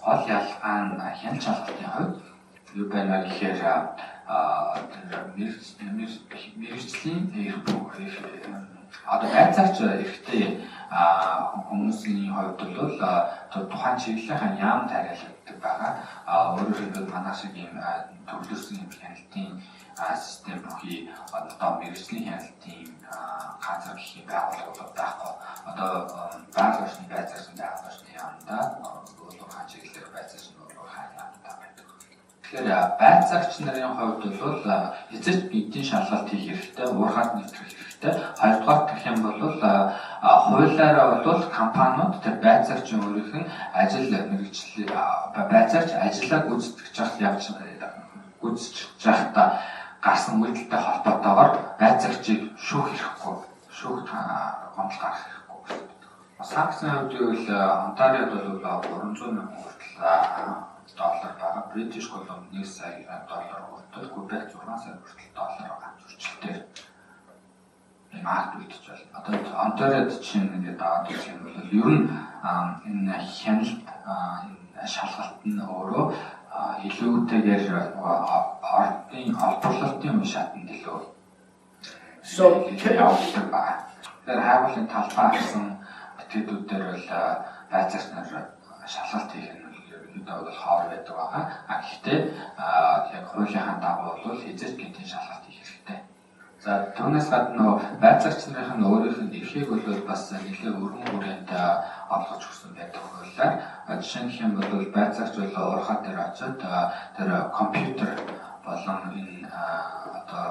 Speaker 1: гол ялгаа нь хяналт шалгалтын хувьд юу байна гэхээр мэргэжлийн эрх одоо байцаагч эрхтэй хүмүүсийн хувьд бол тухайн чиглэлийн яам тариалагддаг байгаа. Өөрөөр хэлбэл манай шиг ийм төвлөрсөн юм хяналтын систем бүхий одоо мэргэжлийн хяналтын газар гэх юм байгууллагууд байхгүй. Одоо байгаль орчны байцаагч байгаль орчны яамдаа уул уурхайн чиглэлээр байцаагч нь уул уурхайн яамдаа байдаг. Тэгэхээр байцаагч нарын хувьд бол хэзээ ч бидийн шалгалт хийх хэрэгтэй, уурхайд нэвтрэх хэрэгтэй. Хоёрдугаар гэх юм бол хуулиараа бол компаниуд тэр байцаагчийн өөрийнх нь ажил мэргэжлийг байцаагч ажлаа гүйцэтгэж явж гүйцэтгэж байхдаа гарсан үйлдэлтэй холбоотойгоор байцаагчийг шүүх хэрэггүй, шүүх гомдол гаргах хэрэггүй гэсэн. Санкцийн хувьд гэвэл Онтариод бол 300 мянган хүртэл доллар байгаа. British Columbia 1 сая доллар хүртэл, Quebec 6 сая хүртэл доллар байгаа зөрчилтэй. Энэ акт үлдэж байна. Одоо Онтариод жишээ нь ингээд аваад үзэх юм бол ер нь энэ хяналт энэ шалгалт нь өөрөө илүүтэйгээр нөгөө ордын олборлолтын үе шатанд илүү явагддаг байна. Тэгэхээр хайгуулын талбай авсан этгээдүүдээр бол байцаагч нар шалгалт хийх нь ерөнхийдөө бол хоор байдаг байгаа. А гэхдээ яг хуулийнхаа дагуу бол хэзээ ч гэнтийн шалгалт хийх хэрэгтэй. За түүнээс гадна байцаагч нарын нь өөрийнх нь эрхийг бол бас нэлээд өргөн хүрээнд олгож өгсөн байдаг хуулиар. Жишээ нь гэх юм бол байцаагч бол уурхай дээр очиод тэр компьютер болон энэ одоо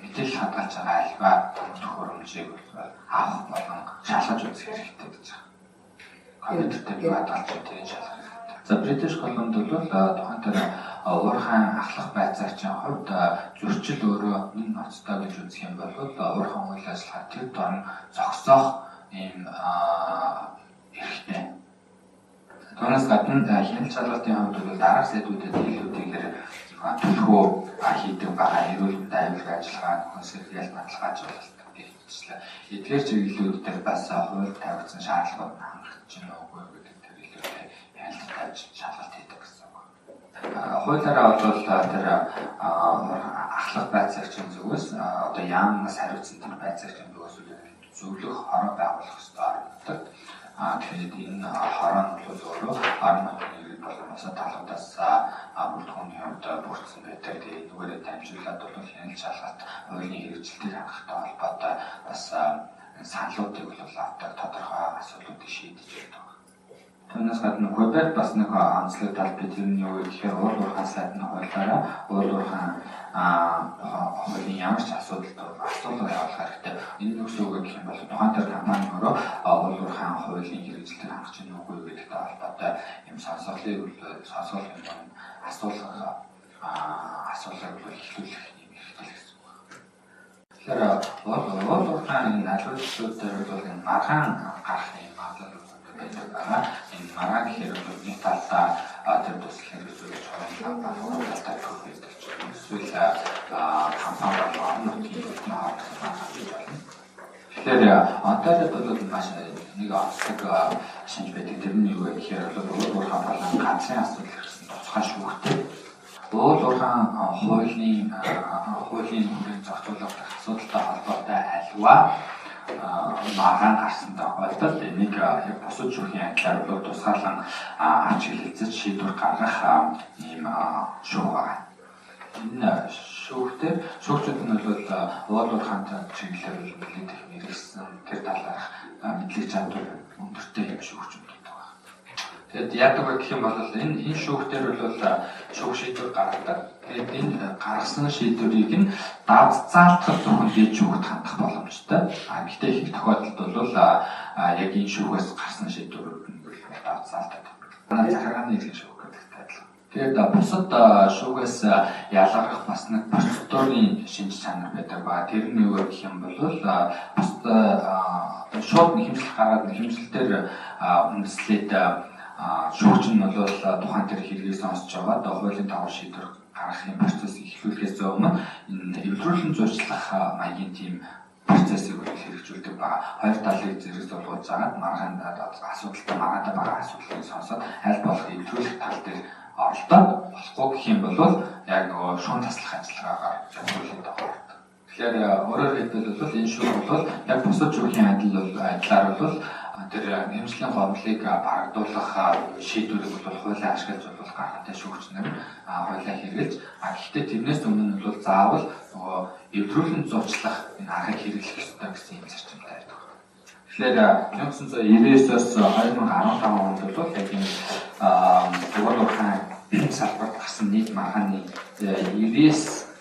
Speaker 1: мэдээлэл хадгалж байгаа альва төхөөрөмжийг авах болон шалгаж үзэх хэрэгтэй гэж байгаа. Компьютер дээр юу хадгалж байгаа тэрийг шалгах хэрэгтэй. За British Columbia бол тухайн тэр уурхайн ахлах байцаагчийн хувьд зөрчил өөрөө нэг ноцтой гэж үзэх юм бол уурхайн үйл ажиллагаа тэр дорн зогсоох ийм эрхтэй. Түүнээс гадна хяналт шалгалтын хувьд бол дараах сэдвүүдэд илүүтэйгээр төлхөө хийдэг байгаа. Эрүүл мэндийн аюулгүй ажиллагаа, нөхөн сэргээл баталгаажуулалт гэх мэтчлээ. Эдгээр чиглэлүүд дээр бас хууль тавигдсан шаардлагууд нь хангагдаж байна уугүй гэдэг тэр илүүтэй хяналт тавьж шалгалт хийдэг гэсэн үг. Хуулиараа бол тэр ахлах байцаагчийн зүгээс одоо яамнаас хариуцсан тэр байцаагчийн зүгээс зөвлөх хороо байгуулах ёстой орон нутагт. Тэгэхээр энэ хороо нь бол өөрөө орон нутгийн иргэд болон бусад талуудаас бүртгүүний хувьд бүрдсэн байдаг. Тэгээд энүүгээрээ дамжуулаад бол хяналт шалгалт хуулийн хэрэгжилтийг хангахтай холбоотой бас саналуудыг бол авдаг, тодорхой асуудлуудыг шийдэж байдаг. Түүнээс гадна Квебек бас нэг онцлог тал би тэр нь юу гэхээр уул уурхайн сайд нь хуулиараа уул уурхайн хуулийн ямар ч асуудалд асуулга явуулах хэрэгтэй. Энэ нь үгүй гэх юм бол тухайн тэр компани өөрөө уул уурхайн хуулийн хэрэгжилтийг хангах чинь үгүй гэдэгтэй холбоотой юм сонсголыг сонсгол юм асуулгыг бол эхлүүлэх юм хэрэгтэй л гэсэн үг. Тэгэхээр уул уурхайн энэ алиултууд дээр бол энэ маргаан гарах юм магадлал байдаг байгаа. Энэ маргаан гэхээр бол нэг талдаа тэр төсөл хэрэгжүүлж байгаа компани талдаа төр байдаг ч юм эсвэл компани болон орон нутгийн иргэдийн хоорондох маргаан гэж болно. Тэгэхээр Онтариод бол маш нэг онцлог шинж байдаг. Тэр нь юу вэ гэхээр бол уул уурхайн болон газрын асуудал хэрэгсэн тусгай шүүхтэй. Уул уурхайн хуулийн хүрээнд зохицуулах асуудалтай холбоотой альва маргаан гарсан тохиолдолд энийг яг бусад шүүхийн адилаар бол тусгаарлан авч хэлэлцэж шийдвэр гаргах ийм шүүх байгаа. Энэ шүүхтэр шүүгчүүд нь бол уул уурхайнтай чиглэлээр бол нэлээд их мэргэсэн тэр талаарх мэдлэг чадвар өндөртэй юм шүүгчүүд байдаг байна. Тэгэд яадаг вэ гэх юм бол энэ шүүхтэр бол шүүх шийдвэр гаргадаг. Тэгээд энэ гаргасан шийдвэрийг нь давцаалтах зөвхөн дээд шүүхт хандах боломжтой. Гэхдээ их тохиолдолд бол яг энэ шүүхээс гарсан шийдвэрүүд нь бол давцаалтдаг. Захиргааны эрхийн шүүх гэдэгтэй адилхан. Тэгээд бусад шүүхээс ялгарах бас нэг процедурын шинж чанар байдаг ба. Тэр нь юу гэх юм бол бусад шууд нэхэмжлэл гаргаад нэхэмжлэл дээр үндэслээд шүүгч нь бол тухайн тэр хэргийг сонсож байгаа хуулийн дагуу шийдвэр гаргах юм процессыг эхлүүлэхээс өмнө энэ эвлэрүүлэн зурчлах маягийн тийм процессыг бол хэрэгжүүлдэг байгаа. Хоёр талыг зэрэг зулгуулж агаад маргаан асуудалтай маргаантай байгаа асуудлыг сонсоод аль болох эвлэрүүлэх тал дээр оролдоод болохгүй гэх юм бол яг нөгөө шүүн таслах ажиллагаагаар хуулийн дагуу ордог. Тэгэхээр өөрөөр хэлбэл бол энэ шүүх бол яг бусад шүүхийн адилаар бол тэр нэмжлэлийн гомдлыг барагдуулах шийдвэрийг бол хуулиа ашиглаж бол гаргатай шүүгч нар хуулиа хэрэглэж, гэхдээ тэрнээс өмнө нь бол заавал нөгөө эвлэрүүлэн зуучлах энэ аргыг хэрэглэх ёстой гэсэн юм зарчимтай байдаг. Тэгэхээр 1999-оос 2015 онд бол яг энэ уул уурхайн салбарт гарсан нийт маргааны 90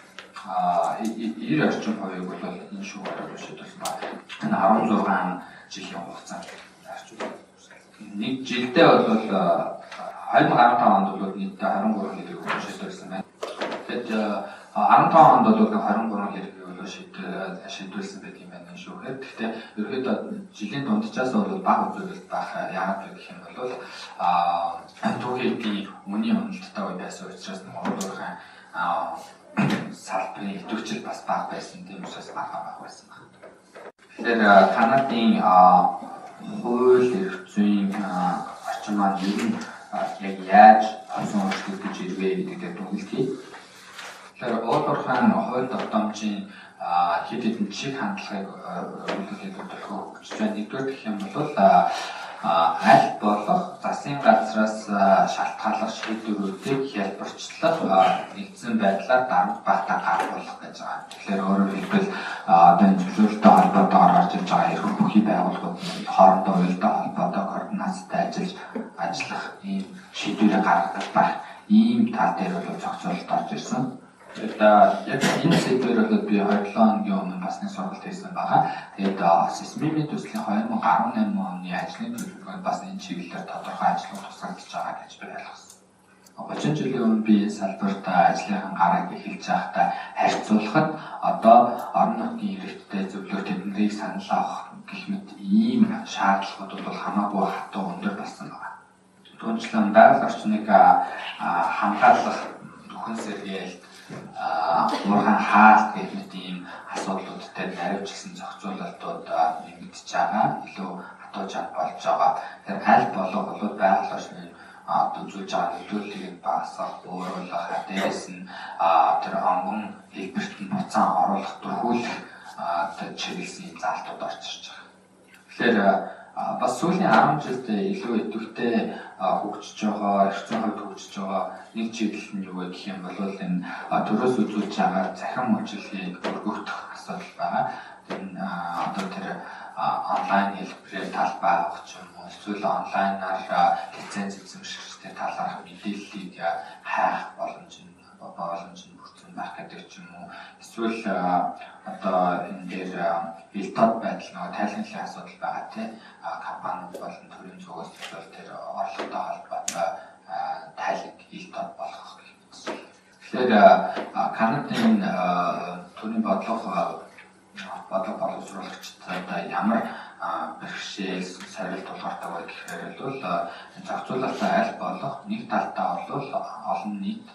Speaker 1: орчим хувийг бол энэ шүүгээр шийдвэрлсэн байна. Энэ 16 жилийн хугацаанд орчуулсан. Нэг жилдээ бол 2015 онд бол нийтдээ 23 хэрэг шийдвэрлсэн байна. Тэгээд 15 онд бол 23 хэрэг бол шийдвэрлсэн байдаг юм байна шүүхээр. Гэхдээ ерөөхдөө жилийн дунджаас бол бага үзүүлэлт байх. Яагаад вэ гэх юм бол түүхийн эдийн үнийн уналттай үе байсан учраас уул уурхайн салбарын идэвхжил бас бага байсан. Тийм учраас маргаан бага байсан байна. Тэгэхээр Канадын хууль эрх зүйн орчин маань ер нь яг яаж хойсон өөрчлөгдөж ирвэ гэдэг дүгнэлт хий. Тэгэхээр уул уурхайн хууль тогтоомжийн хэд хэдэн чиг хандлагыг үйлдвэрлэх төлөвлөгөө өгч байна. Нэгдүгээр гэх юм бол аль болох засгийн газраас шалтгааллах шийдвэрүүдийг хялбарчлах нэгдсэн байдлаар дарамт багтаа гаргуулах гэж байгаа. Тэгэхээр өөрөөр хэлбэл одоо энэ зөвшөөрөлтөй холбоотойгоор орж ирж байгаа эрх бүхий байгууллагууд нь хоорондоо уялдаа холбоотой координацтай ажиллах ийм шийдвэрийг гаргадаг байх ийм тал дээр бол зохицуулалт орж ирсэн. Тэгээд яг энэ сэдвээр бол би 27 хоногийн өмнө бас нэг сургалт хийсэн байгаа. Тэгээд СМИ-ийн төслийн 2018 оны ажлын төлөвлөгөөнд бас энэ чиглэлээр тодорхой ажлууд тусгагдж байгаа гэж би ойлгосон. 30 жилийн өмнө би энэ салбарт ажлынхан гарааг эхэлж байхдаа харьцуулахад одоо орон нутгийн иргэдтэй зөвлөх тэднийг санал авах гэх мэт ийм шаардлагууд бол хамаагүй хатуу өндөр болсон байгаа. Түүнчлэн байгаль орчныг хамгаалах нөхөн сэргийлт уурхайн хаалт гэх мэт ийм асуудлуудтай наривчлсан зохицуулалтууд нэмэгдэж байгаа. Илүү хатуу чанга болж байгаа. Тэгэхээр аль болох бол байгаль орчны үзүүлж байгаа нөлөөллийг багасгах, бууруулах, дээрээс нь тэр онгон хэлбэрт нь буцаан оруулах, дөрхүүлэх чиглэсэн юм заалтууд орж ирж байгаа. Тэгэхээр бас сүүлийн 10 жилд илүү идэвхтэй хөгжиж байгаа, эрх зүйн хувьд хөгжиж байгаа нэг чиглэл нь юу вэ гэх юм бол энэ төрөөс үзүүлж байгаа цахим үйлчилгээг өргөгдөх асуудал байгаа. Тэр нь одоо тэр онлайн хэлбэрээр талбай авах ч юм уу, эсвэл онлайнаар лиценз эзэмшигчтэй талаарх мэдээллийг хайх боломж нь бүрдсэн байх гэдэг ч юм уу. Эсвэл одоо энэ дээр бэлтод байдал нөгөө тайланлын асуудал байгаа тий. Компаниуд болон төрийн зүгээс бол тэр орлоготой холбоотой тайланг ил тод болгох гэх мэт. Тэгэхээр Канадын төрийн бодлого боловсруулагчдад ямар бэрхшээл сорилт тулгардаг вэ гэхээр бол зохицуулалтаа аль болох нэг талдаа бол олон нийт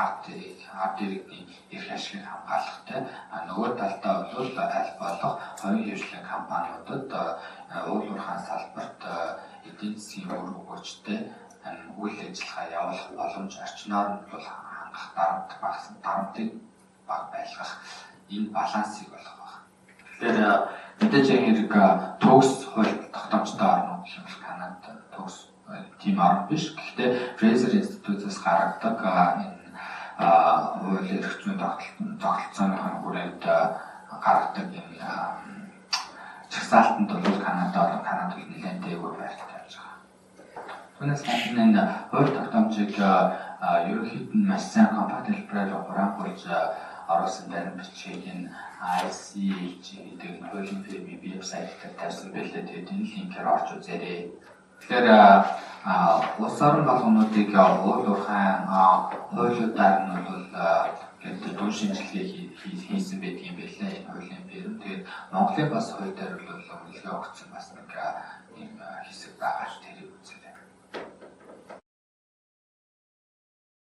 Speaker 1: ард иргэдийн эрх ашигыг хамгаалахтай, нөгөө талдаа бол аль болох хувийн хэвшлийн компаниудад уул уурхайн салбарт эдийн засгийн үр өгөөжтэй үйл ажиллагаа явуулах боломж орчноор нь бол хангах дарамт багассан, дарамтыг бага байлгах энэ балансыг олох байх. Тэгэхээр мэдээж хэрэг төгс хууль тогтоомжтой орн гэх юм бол Канада төгс тийм орн биш. Гэхдээ Fraser Institute-аас гаргадаг энэ хууль эрх зүйн тогтолцооны хүрээнд гаргадаг энэ жагсаалтанд бол Канада болон Канада бол нэлээд дээгүүр байртай болж байгаа. Түүнээс гадна энэ хууль тогтоомжийг ерөнхийд нь маш сайн компакт хэлбэрээр хураангуйлж оруулсан баримт бичгийг энэ ICLG гэдэг энэ хуулийн фирмийн вебсайт дээр тавьсан байлээ. Тэгээд энэ линкээр орж үзээрэй. Тэгэхээр улс орон болгонуудыг уул уурхайн хуулиудаар нь бол гэдэг дүн шинжилгээ хийсэн байдаг юм байлээ энэ хуулийн фирм. Тэгээд Монголын бас хууль дээр бол үнэлгээ өгсөн бас нэг юм хэсэг байгаа.